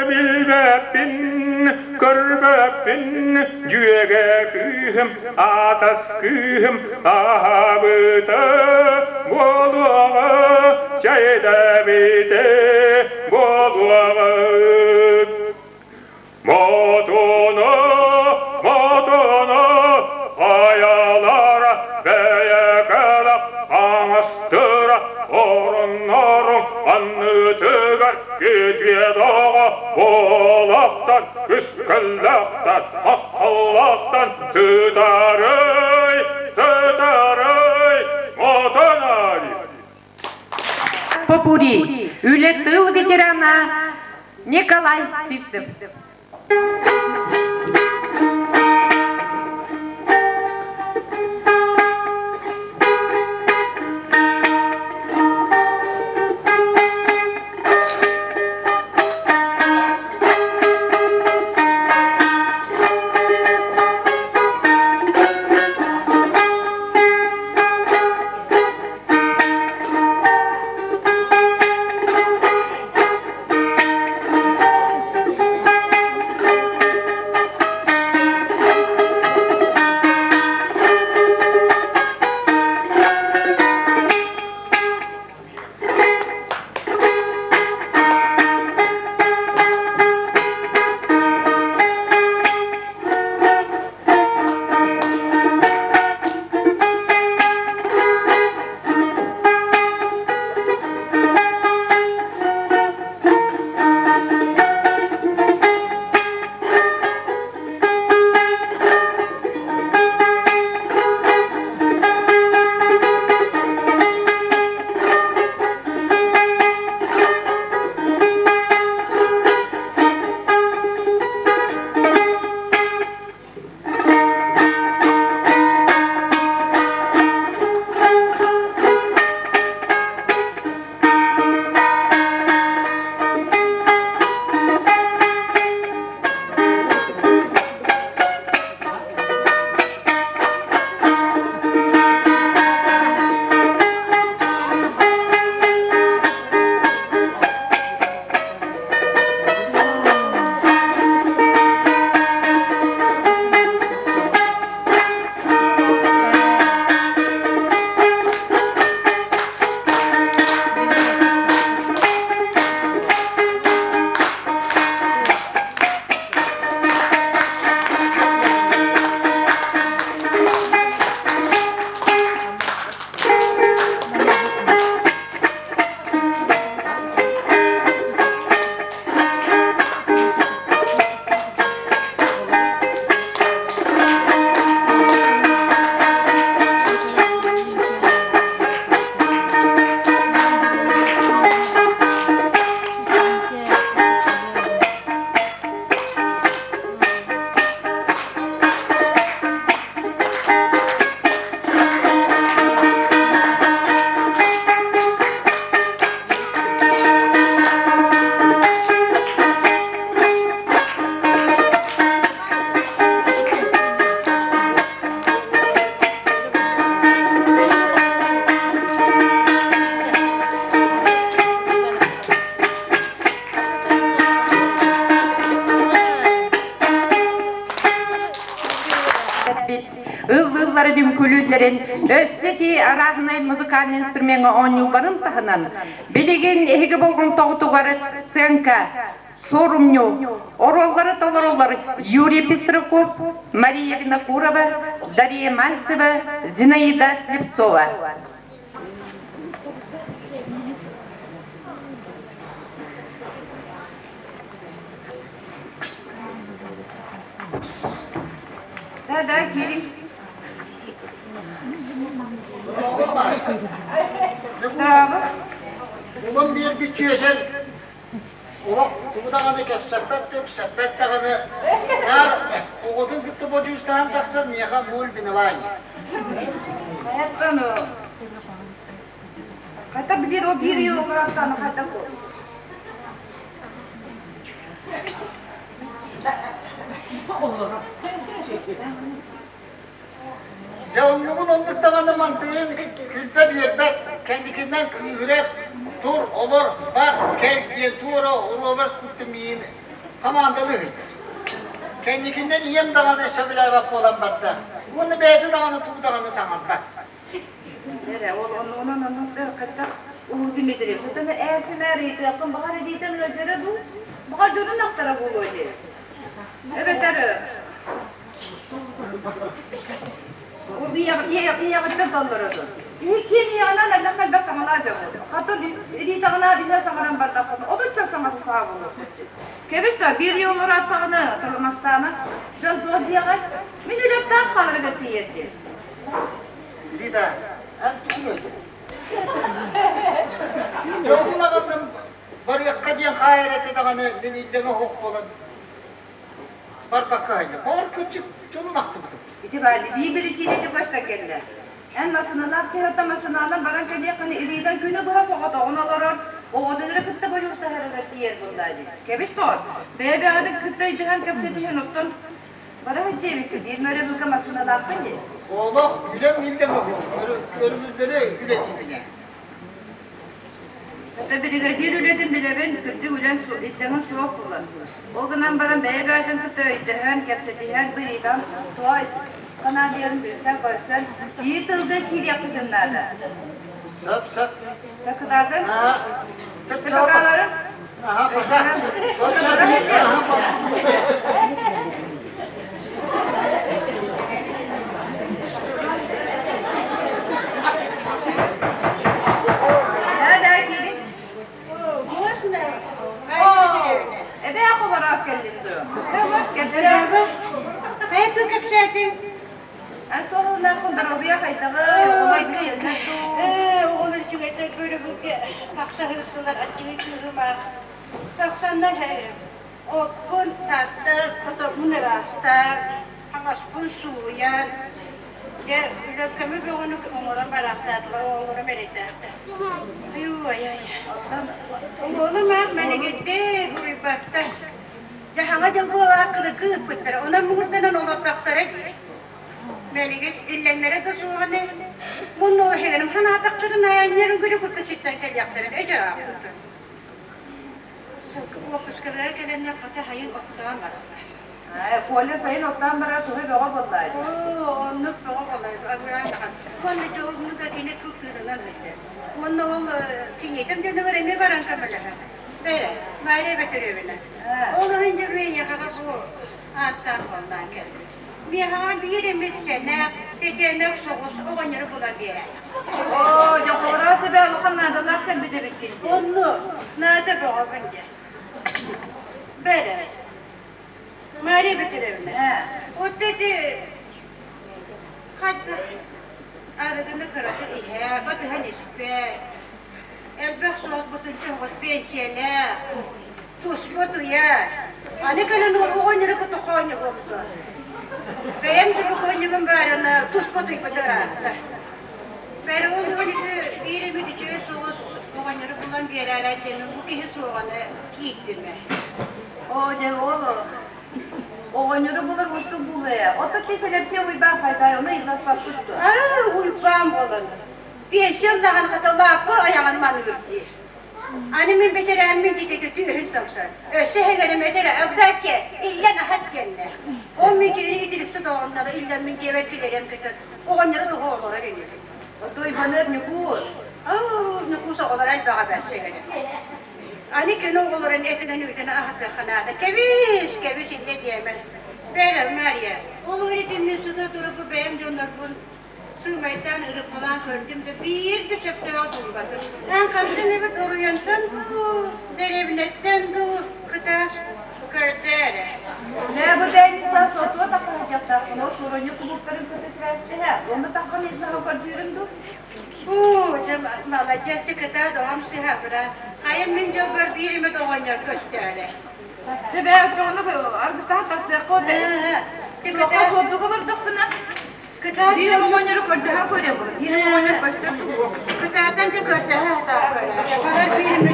билбэппин, көрбөппүн, дьүөгэ кыыһым, атас кыыһым аһаабыта буолуоҕа, чэйдэбитэ буолуоҕа. Мотуну, мотуну, хайалара бэйэкэлэх хаҥастыра ороннорун аннытыгар күтүөдоҕо буолахтан күскэллэхтэн хаххаллахтан сытарый, сытарый, мотунай.
Попури, үлэ тыл ветерана Николай Сивцев. ыллыылларын, үҥкүүлүүллэрин, өссө ити арааһынай музыкальнай инструмеҥҥа оонньуулларын таһынан, билигин эһиги болҕомтоҕутугар сценка, суорумньу оруоллары толороллор Юрий Пестряков, Мария Винокурова, Дария Мальцева, Зинаида Слепцова. Да, да, киирин. Здраво.
Улам биэрбит чүөсэн олох тугу даҕаны кэпсэппэт да үксэппэт даҕаны наар оҕотун кытта бодьуустаһан тахсар миэхэ нуль винование.
Хайаттан Хайта билир ол биир ый олорон хайдах
Дьэ оннугун оннук даҕаны мантыйын күлбэт-үөрбэт, кэнникинэн кыыһырар, тур, олор, бар, кэл диэн туора Роберт курдук миигин хамаанданы ыһыйдар. Кэнникинэн ийэм даҕаны сөбүлээбэт буолан барда уонна бэйэтэ даҕаны тугу даҕаны саҥарбат.
Эрэ, ол оннугунан оннук хайдах Улуу Дмитриевич, оттон ээр-сэмээр ыйытыахпын баҕар илиитин ыалдьара дуу? Баҕар дьонун ахтара буолуо дии. Эбэтэр Ол ийэҕиттэн толлородун. Иккиэн ийэҕинэн элбэх элбэх саҥалаах дьоммут. Хата илиитэҕинээ диһэ саҥаран бардаххына, отучча саҥата саа буолуохпут. Кэбис да, биир ый олороттаҕына талымастаама. Дьон туох диэҕэй? Мин үлэптээх хааларыгар тиийэр диэн.
Лида, эн тугун өйдөтүҥ? Дьоммун аҕаллым барыахха диэн хаайар этэ даҕаны мин ыйдаҥа оһох буолан барбакка аһыйда. Баҕар кырдьык дьонун ахтыбытым.
Ити баар биир биричиинэ көстөн кэллэ. Эн массыыналаах киһи оттон массыыналаан баран кэлиэххин илиитин күнү быһа соҕотоҕун олорор, оҕотун эрэ кытта бодьуустаһарыгар тиийэр буоллаа дии. Кэбис тоҕор, бэйэ-бэйэҕитин кытта өйдөһөн кэпсэтиһэн оттон бара сылдьыа эбиккит. Биир мөрөбүлгэ массыыналааххын дии.
Олох үлэм иллэҥ оһох, өрөбүллэри үлэлиибин ээ.
Хата биригэдьиир үлэтин билэбин, кырдьык үлэҥ иллэҥин суох буолан. Ол гынан баран бэйэ-бэйэтин кытта өйдөһөн, кэпсэтиһэн, бырыытан, той, санаадыйарын билсэн-көрсөн, биир тылга киириэхпитин наада.
Сөп, сөп.
Чакытаатын?
Сөп,
Чакытааларым?
Аха, пока. Оччо аха,
Да, да, киирин.
Можно?
Эбээ хобороос кэллин дуо? Кэпсээ.
Хайа кэпсээтиҥ?
Эн туоһулааххын доруобуйа хайдаҕый? Оҕолор билсэллэр дуу?
Оҕолор үчүгэйдэр бөрөбүлгэ тахса сырыттылар аччыгый кыыһым аах. Тахсаннар Оппун тардан, хотоммун ыраастаан, хаҥаспын сууйан, дьэ, үлэккэми бөҕөнү оҥорон бараахтаатылар, оҕолорум эрэйдээхтэр. Ай-ай. Уолум аах мэлигирдэй, буруйбаттар. Дьэ, саҥа дьыл буолаах кырыкы ыыппыттара, онон муҥурданан олордохторо дии. Мэлигир иллэҥнэрэ да суоҕунай, муннула иһигэрим санаатахтарына, айанньар үгүрү кытта ситтэн кэлиэхтэрэ, эдьараахпыт. Уоппускалара кэлэннэр хата сайын оттоон бараллар.
Коля сайын оттоон барар туһа бөҕө буоллаа дии.
Оо, оннук бөҕө буоллаа абыраан ахан. Уонна дьэ оннука кини кыл тыынынан ыйда. Уонна ол киниэтим дьонугар эмиэ баран көмөлөһөр. Бэрэ, Мария Бөтүрүөбүнэ. Ол иһин дьэ миэхэҕэ бу ааттаах буоллаан кэлбит. Миэхэҕэ биир эмис сэнэх, тэтиэнэх соҕус оҕонньору булан биэрэр.
Оо, дьохуураа сүбэ улахан наадалаах кэлбит эбиккин дии.
Онно наада бөҕөбүн дьэ. Бэрэ, Мария Петровна, вот эти хайдах арыгыны кыратык иһэ, батыһан испэт, элбэх соҕус бутунча оҕус пенсиялээх, туспа утуйар. Аны кэлэн оҕонньору кытта хоонньуһуохтуо. Бэйэм да бокуонньугум баарына туспа утуйбута ыраатта. Бэрэ ол уон ити биир эмит үчүгэй соҕус оҕонньору булан биэрээрэй диэн бу киһи суоҕаны киирдим ээ.
Оо, дьэ ол оҕонньору булар уустук буолуо ээ. Оттон ти сэлэпсиэ Уйбаан хайдай, ону ыйыталаспаппыт дуо?
Аа, Уйбаан буолан. Пенсия ыллаҕына хата лааппы айаҕын маныыр дии. Аны мин бэтэрээммин диэтэ түөһүн тахсар. Өссө эһэгэлим этэрэ Авдачча, иллэн аһат диэннэ. Ол мин кинини итириксит оҕонньоро иллэммин дьиэбэр килэриэм көтөр. Оҕонньоро туһу олорор инибин.
Отуйбаныар Ньукуус.
Оо, Ньукуус оҕолоро элбэҕэ бэрсэ эһэгэлим. Аны кини оҕолорун этинэн-үүтүнэн аһатыахха наада. Кэбис, кэбис инньэ диэмэ. Бээрэ, Мария, ол иһин мин сыта туруппу бэйэм дьоннорбун сыымайдаан ырыппалаан көрдүм да биир да сөптөөҕү булбатым. Эн хантан эбит Оруйантан дуу, дэриэбинэттэн дуу кытаас көрдөө эрэ.
Нэ бу бэймиса сотуо таххаһыдьахтаахпын, ол суруйу кулууптарын кытта сибээстэһэ, онно таххан исаһа көрдүүрүм дуу?
Уу, дьэ маладьыас дьэ кытаат оҕом сыһа быраат. Хайа мин дьолбор биир эмэ оҕонньор көстөөрө.
Дьэ бээ оччоҕуна аргыстаһан тахсыахха
Дьэ
Туохха
кытаат
суолдуга бардахпына
кытаат
биир
дьоммут
оҕонньору көрдөһө көрөбүн. Биир оҕонньор көстөр туһуох.
Кытаатан дьэ көрдөһө сатаан Баҕар биир эмэ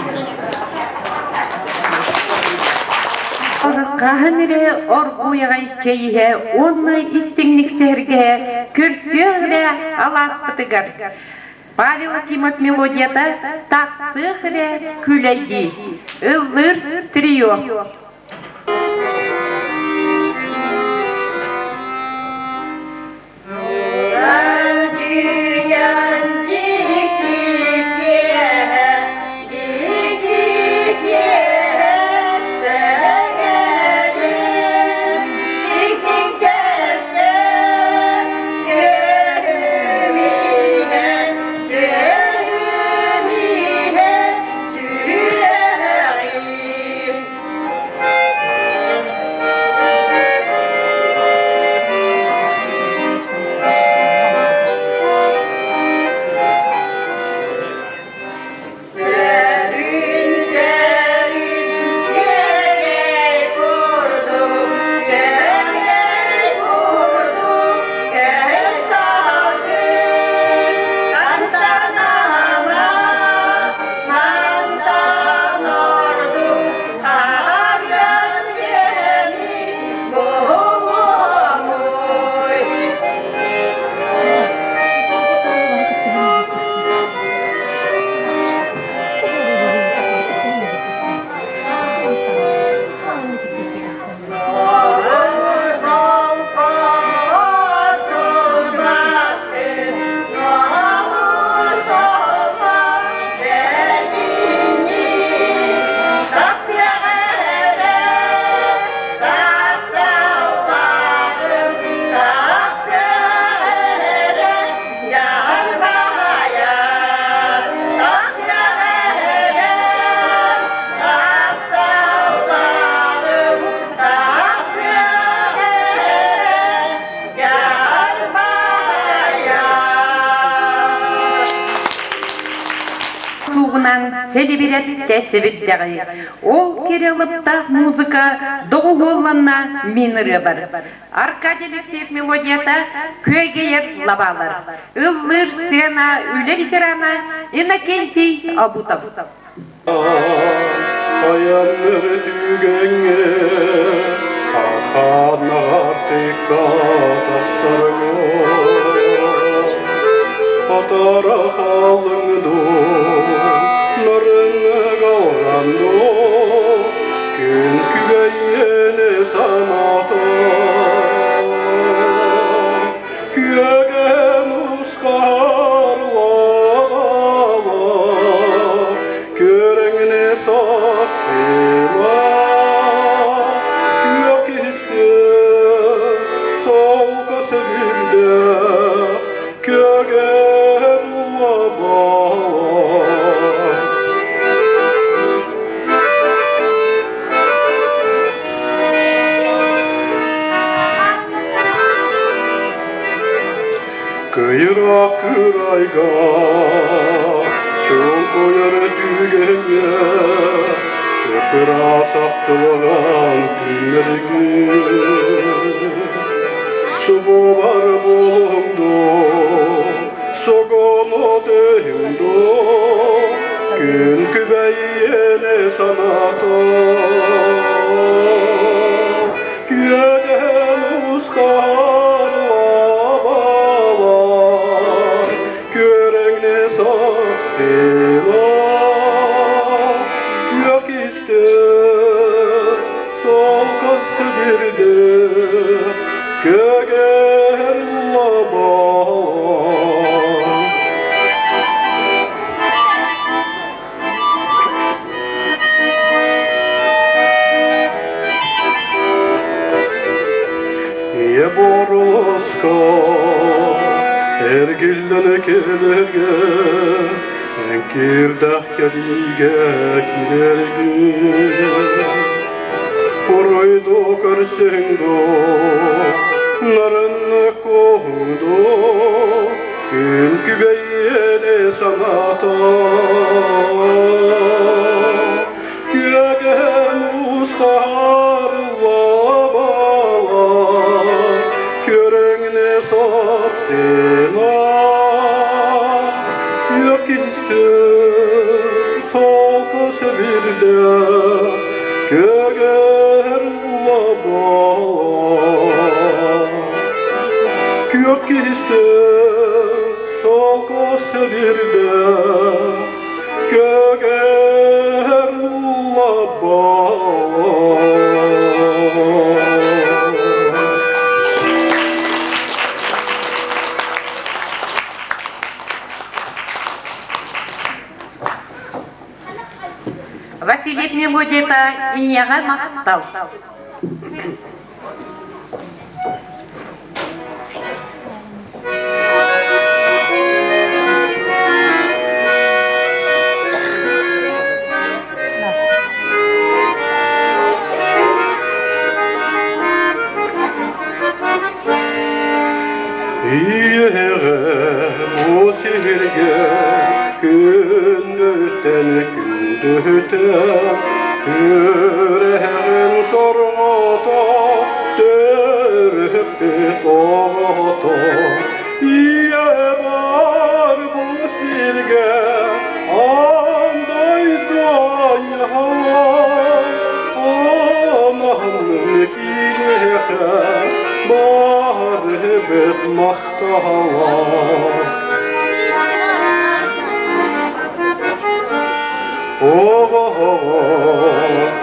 Хаһан эрэ оргууй аҕай чэй иһэ уонна истиҥник сэһэргэһэ көрсүөх эрэ алааспытыгар Павел Акимов мелодията «Тахсыах эрэ күлэйдии» ыллыыр трио. Суугунан сэлибирэттэ сэбирдэҕи, ол кэрэ алыптаах музыка доҕуһуолланна мин ырыабар. Аркадий Алексеев мелодията күөгэйэр лабаалар. Ыллыыр сцена үлэ ветерана Иннокентий Обутов.
Айанныр түгэҥҥэ Аханаатыка тахсаргар Атара халыҥ дуу, нарыҥ галган дуу, Күн күбэйиэни санаата Күөгэн ускар лаҕалар, Көрөҥнө сапсыла, Күөх истэ, солко сэбирдэ, Күөгэн лабалар. Кыйыра кырайга, чолгуйар түгэҥҥэ, Кыпыраас ахтылаҕан күннэргэ. Субубар буолуҥ дуу, согоно төһүҥ дуу, Күн күбэйиэни саната. Күөдэн ускар лабалар, Көрөҥнө сахсыла. сибирде көгер лабалар. Ийэ боруоска эргиллэн кэлэргэ эн киирдэх кэлиигэ киирэргин Уруйду көрсүҥ доо, нарынны куоһуҥ доо, күн күбэйиэни санаата. Күөгэм ускарыллабалар, көрөҥнө сапсына. Күөх истэр солко сөбүрдэ, көгөр лабалар. Күөх истэр солко сөбүрдэ, көгөр лабалар.
Васильев мелодията ийэҕэ махтал.
Ийэҕэ бу сиргэ күннүттэн күндүтэ Түрэҕин сорҕото төрөппүт оҕото Ийэ бар бу сиргэ аан дойду айаҕа Анаһын киһиэхэ барыбыт махтала. Оҕо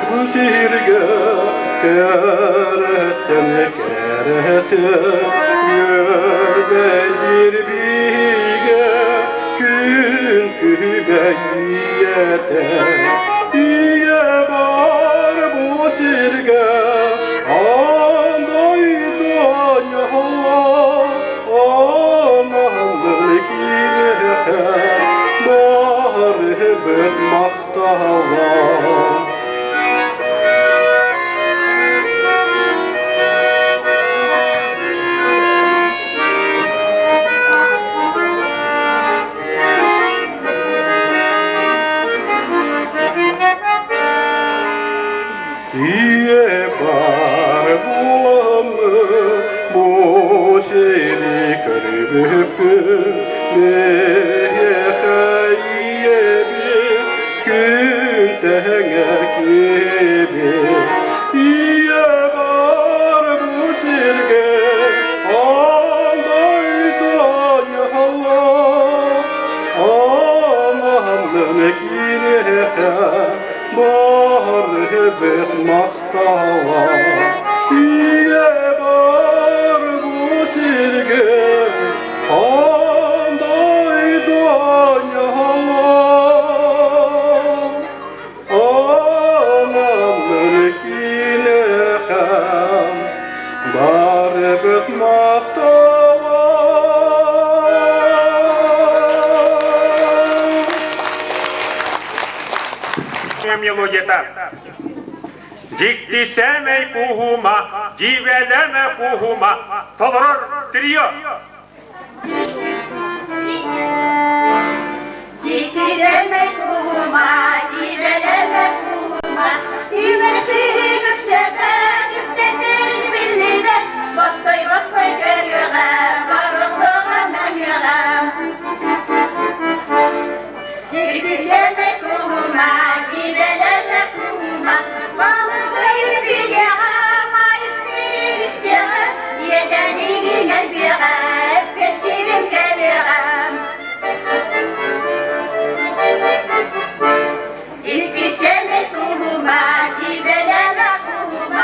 бу сиргэ кэрэттэн кэрэтэ үөрбэйдиир биһигэ күн күбэй ийэтэ Ийэ бар бу сиргэ аан дойду ананыр киһиэхэ барыбыт махтала. Ийэ бар буоламмын бу сири көрбүппүн миэхэ ийэбит күн тэҥэ киэбит Ийэ бар бу сиргэ аан дойду айхаллаах Анаһын киниэхэ барыбыт махтала Ийэ бар бу сиргэ аан дойду айхаллаах Анамын киниэхэ барыбыт махтала
Мелодията. Дьикти сэмэй куһума, дьиибэлэмэ куһума, толорор трио.
Дьикти сэмэй куһума, дьиибэлэмэ куһума, Үгэр киһи үксэбэт, үктэтэрин биллибэт, Бостойбокко көрүөҕэ, барыллыаҕа мөҥүөҕэ. Дьикти сэмэй куһума, дьиибэлэмэ куһума, Балыгы билиэҕэ, маайыстыырын истиэҕэ, Иэдээнигин элбиэҕэ, эппиэттиирин кэлиэҕэ. Дьикти сэмэй куһума, дьиибэлэмэ куһума,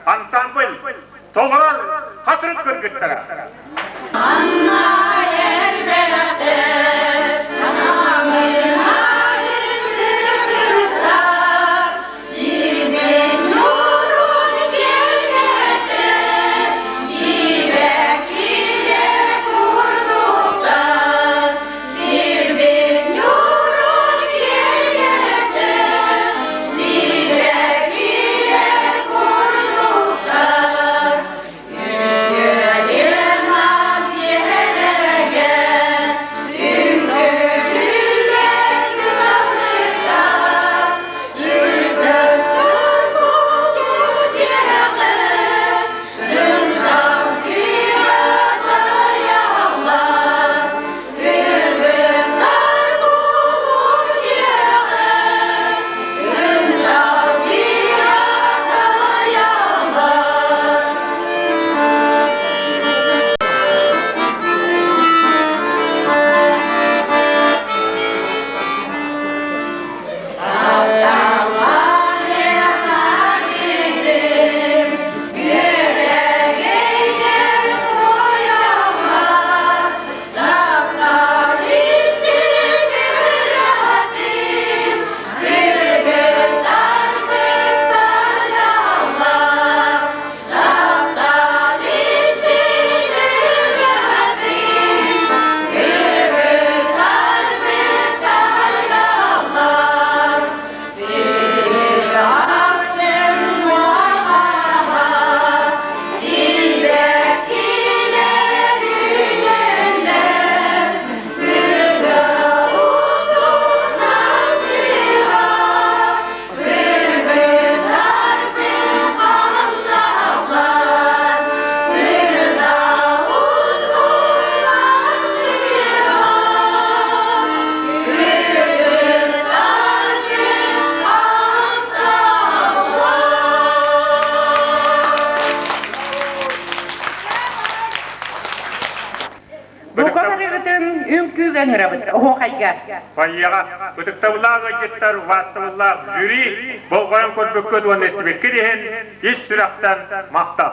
Ансамбль толорор хатырык кыргыттара.
Анна элбэхтэр,
Бука барыгытын үҥкүүгэ ыҥырабыт оһуохайга.
Фойеҕа ытыктабыллаах ыалдьыттар, убаастабыллаах жюри болҕойон көрбүккүт уонна истибиккит иһин ис сүрэхтэн махтал.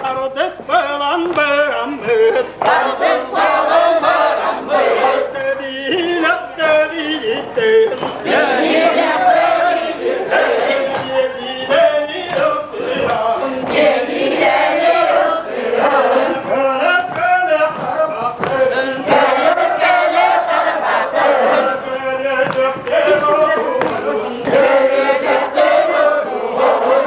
Ардыс балан бараммыт, Ардыс балан бараммыт, Тэбиилэп тэбииттэн, Тэбиилэп тэбииттэн, Тиэтиилэни ылсыһан, Тиэтиилэни ылсыһан, Көлөс-көлө харбаттын, Көлөс-көлө харбаттын, Көлөчөктөр отуһун, Көлөчөктөр отуһун,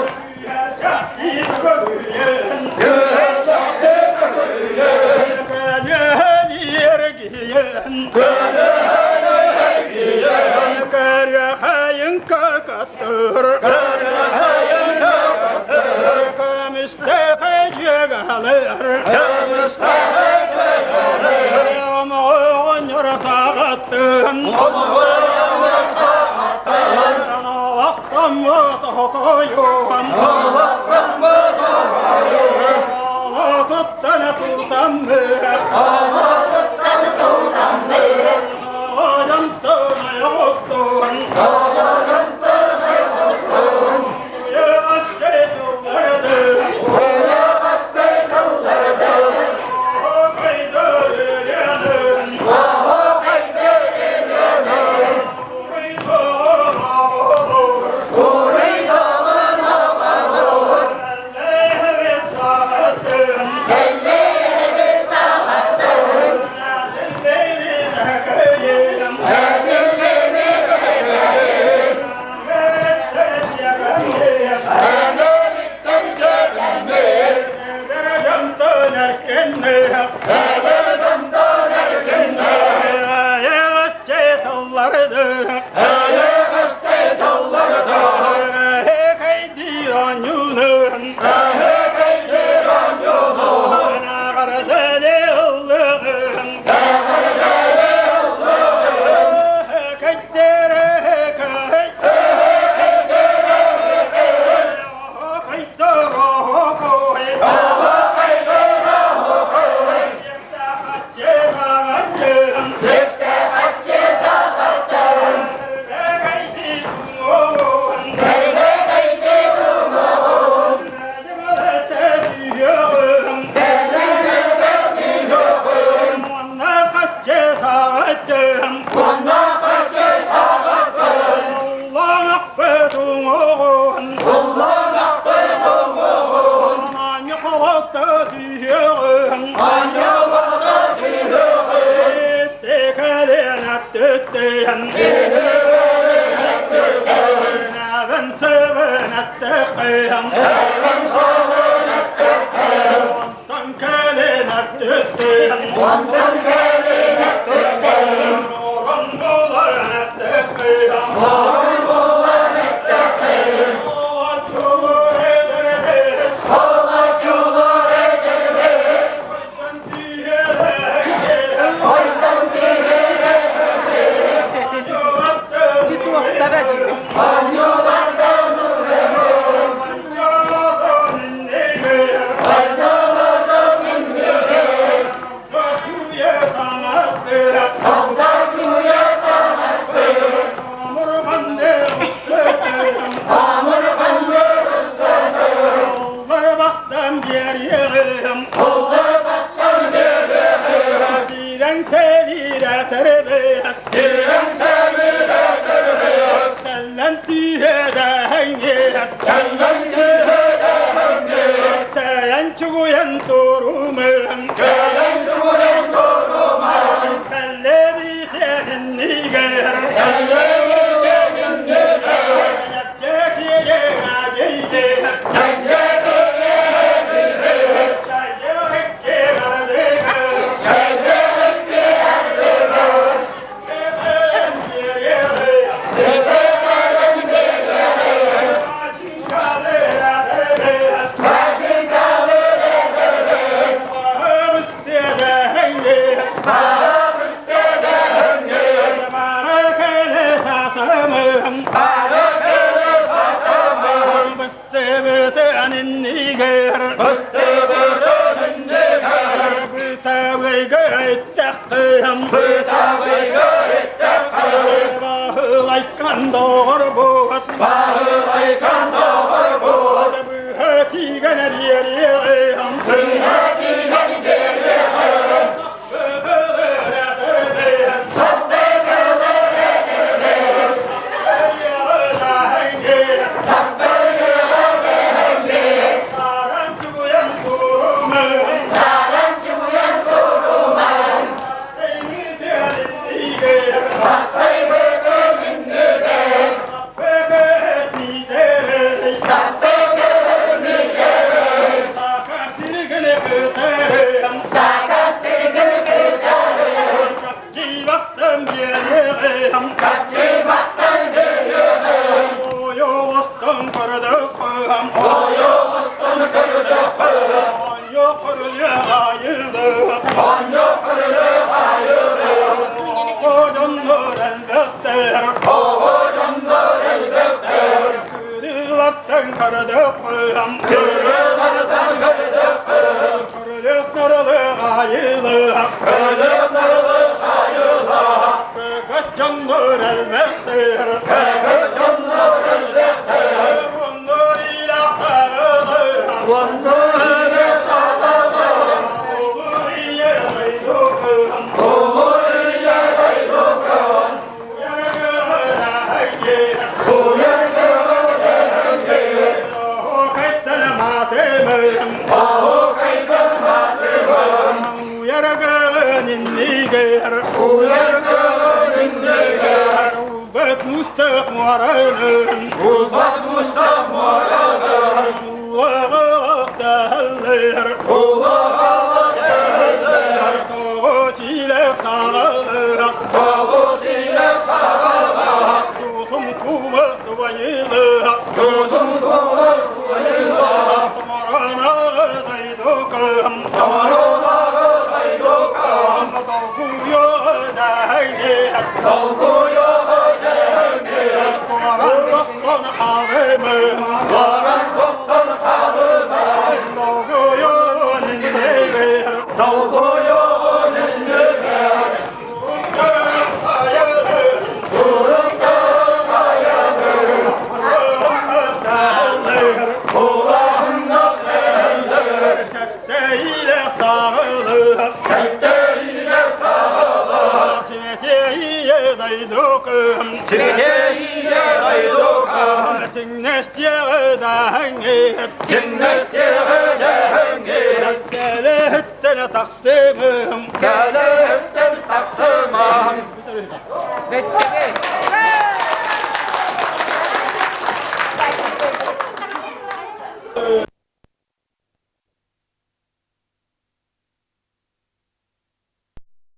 Бөттөрү.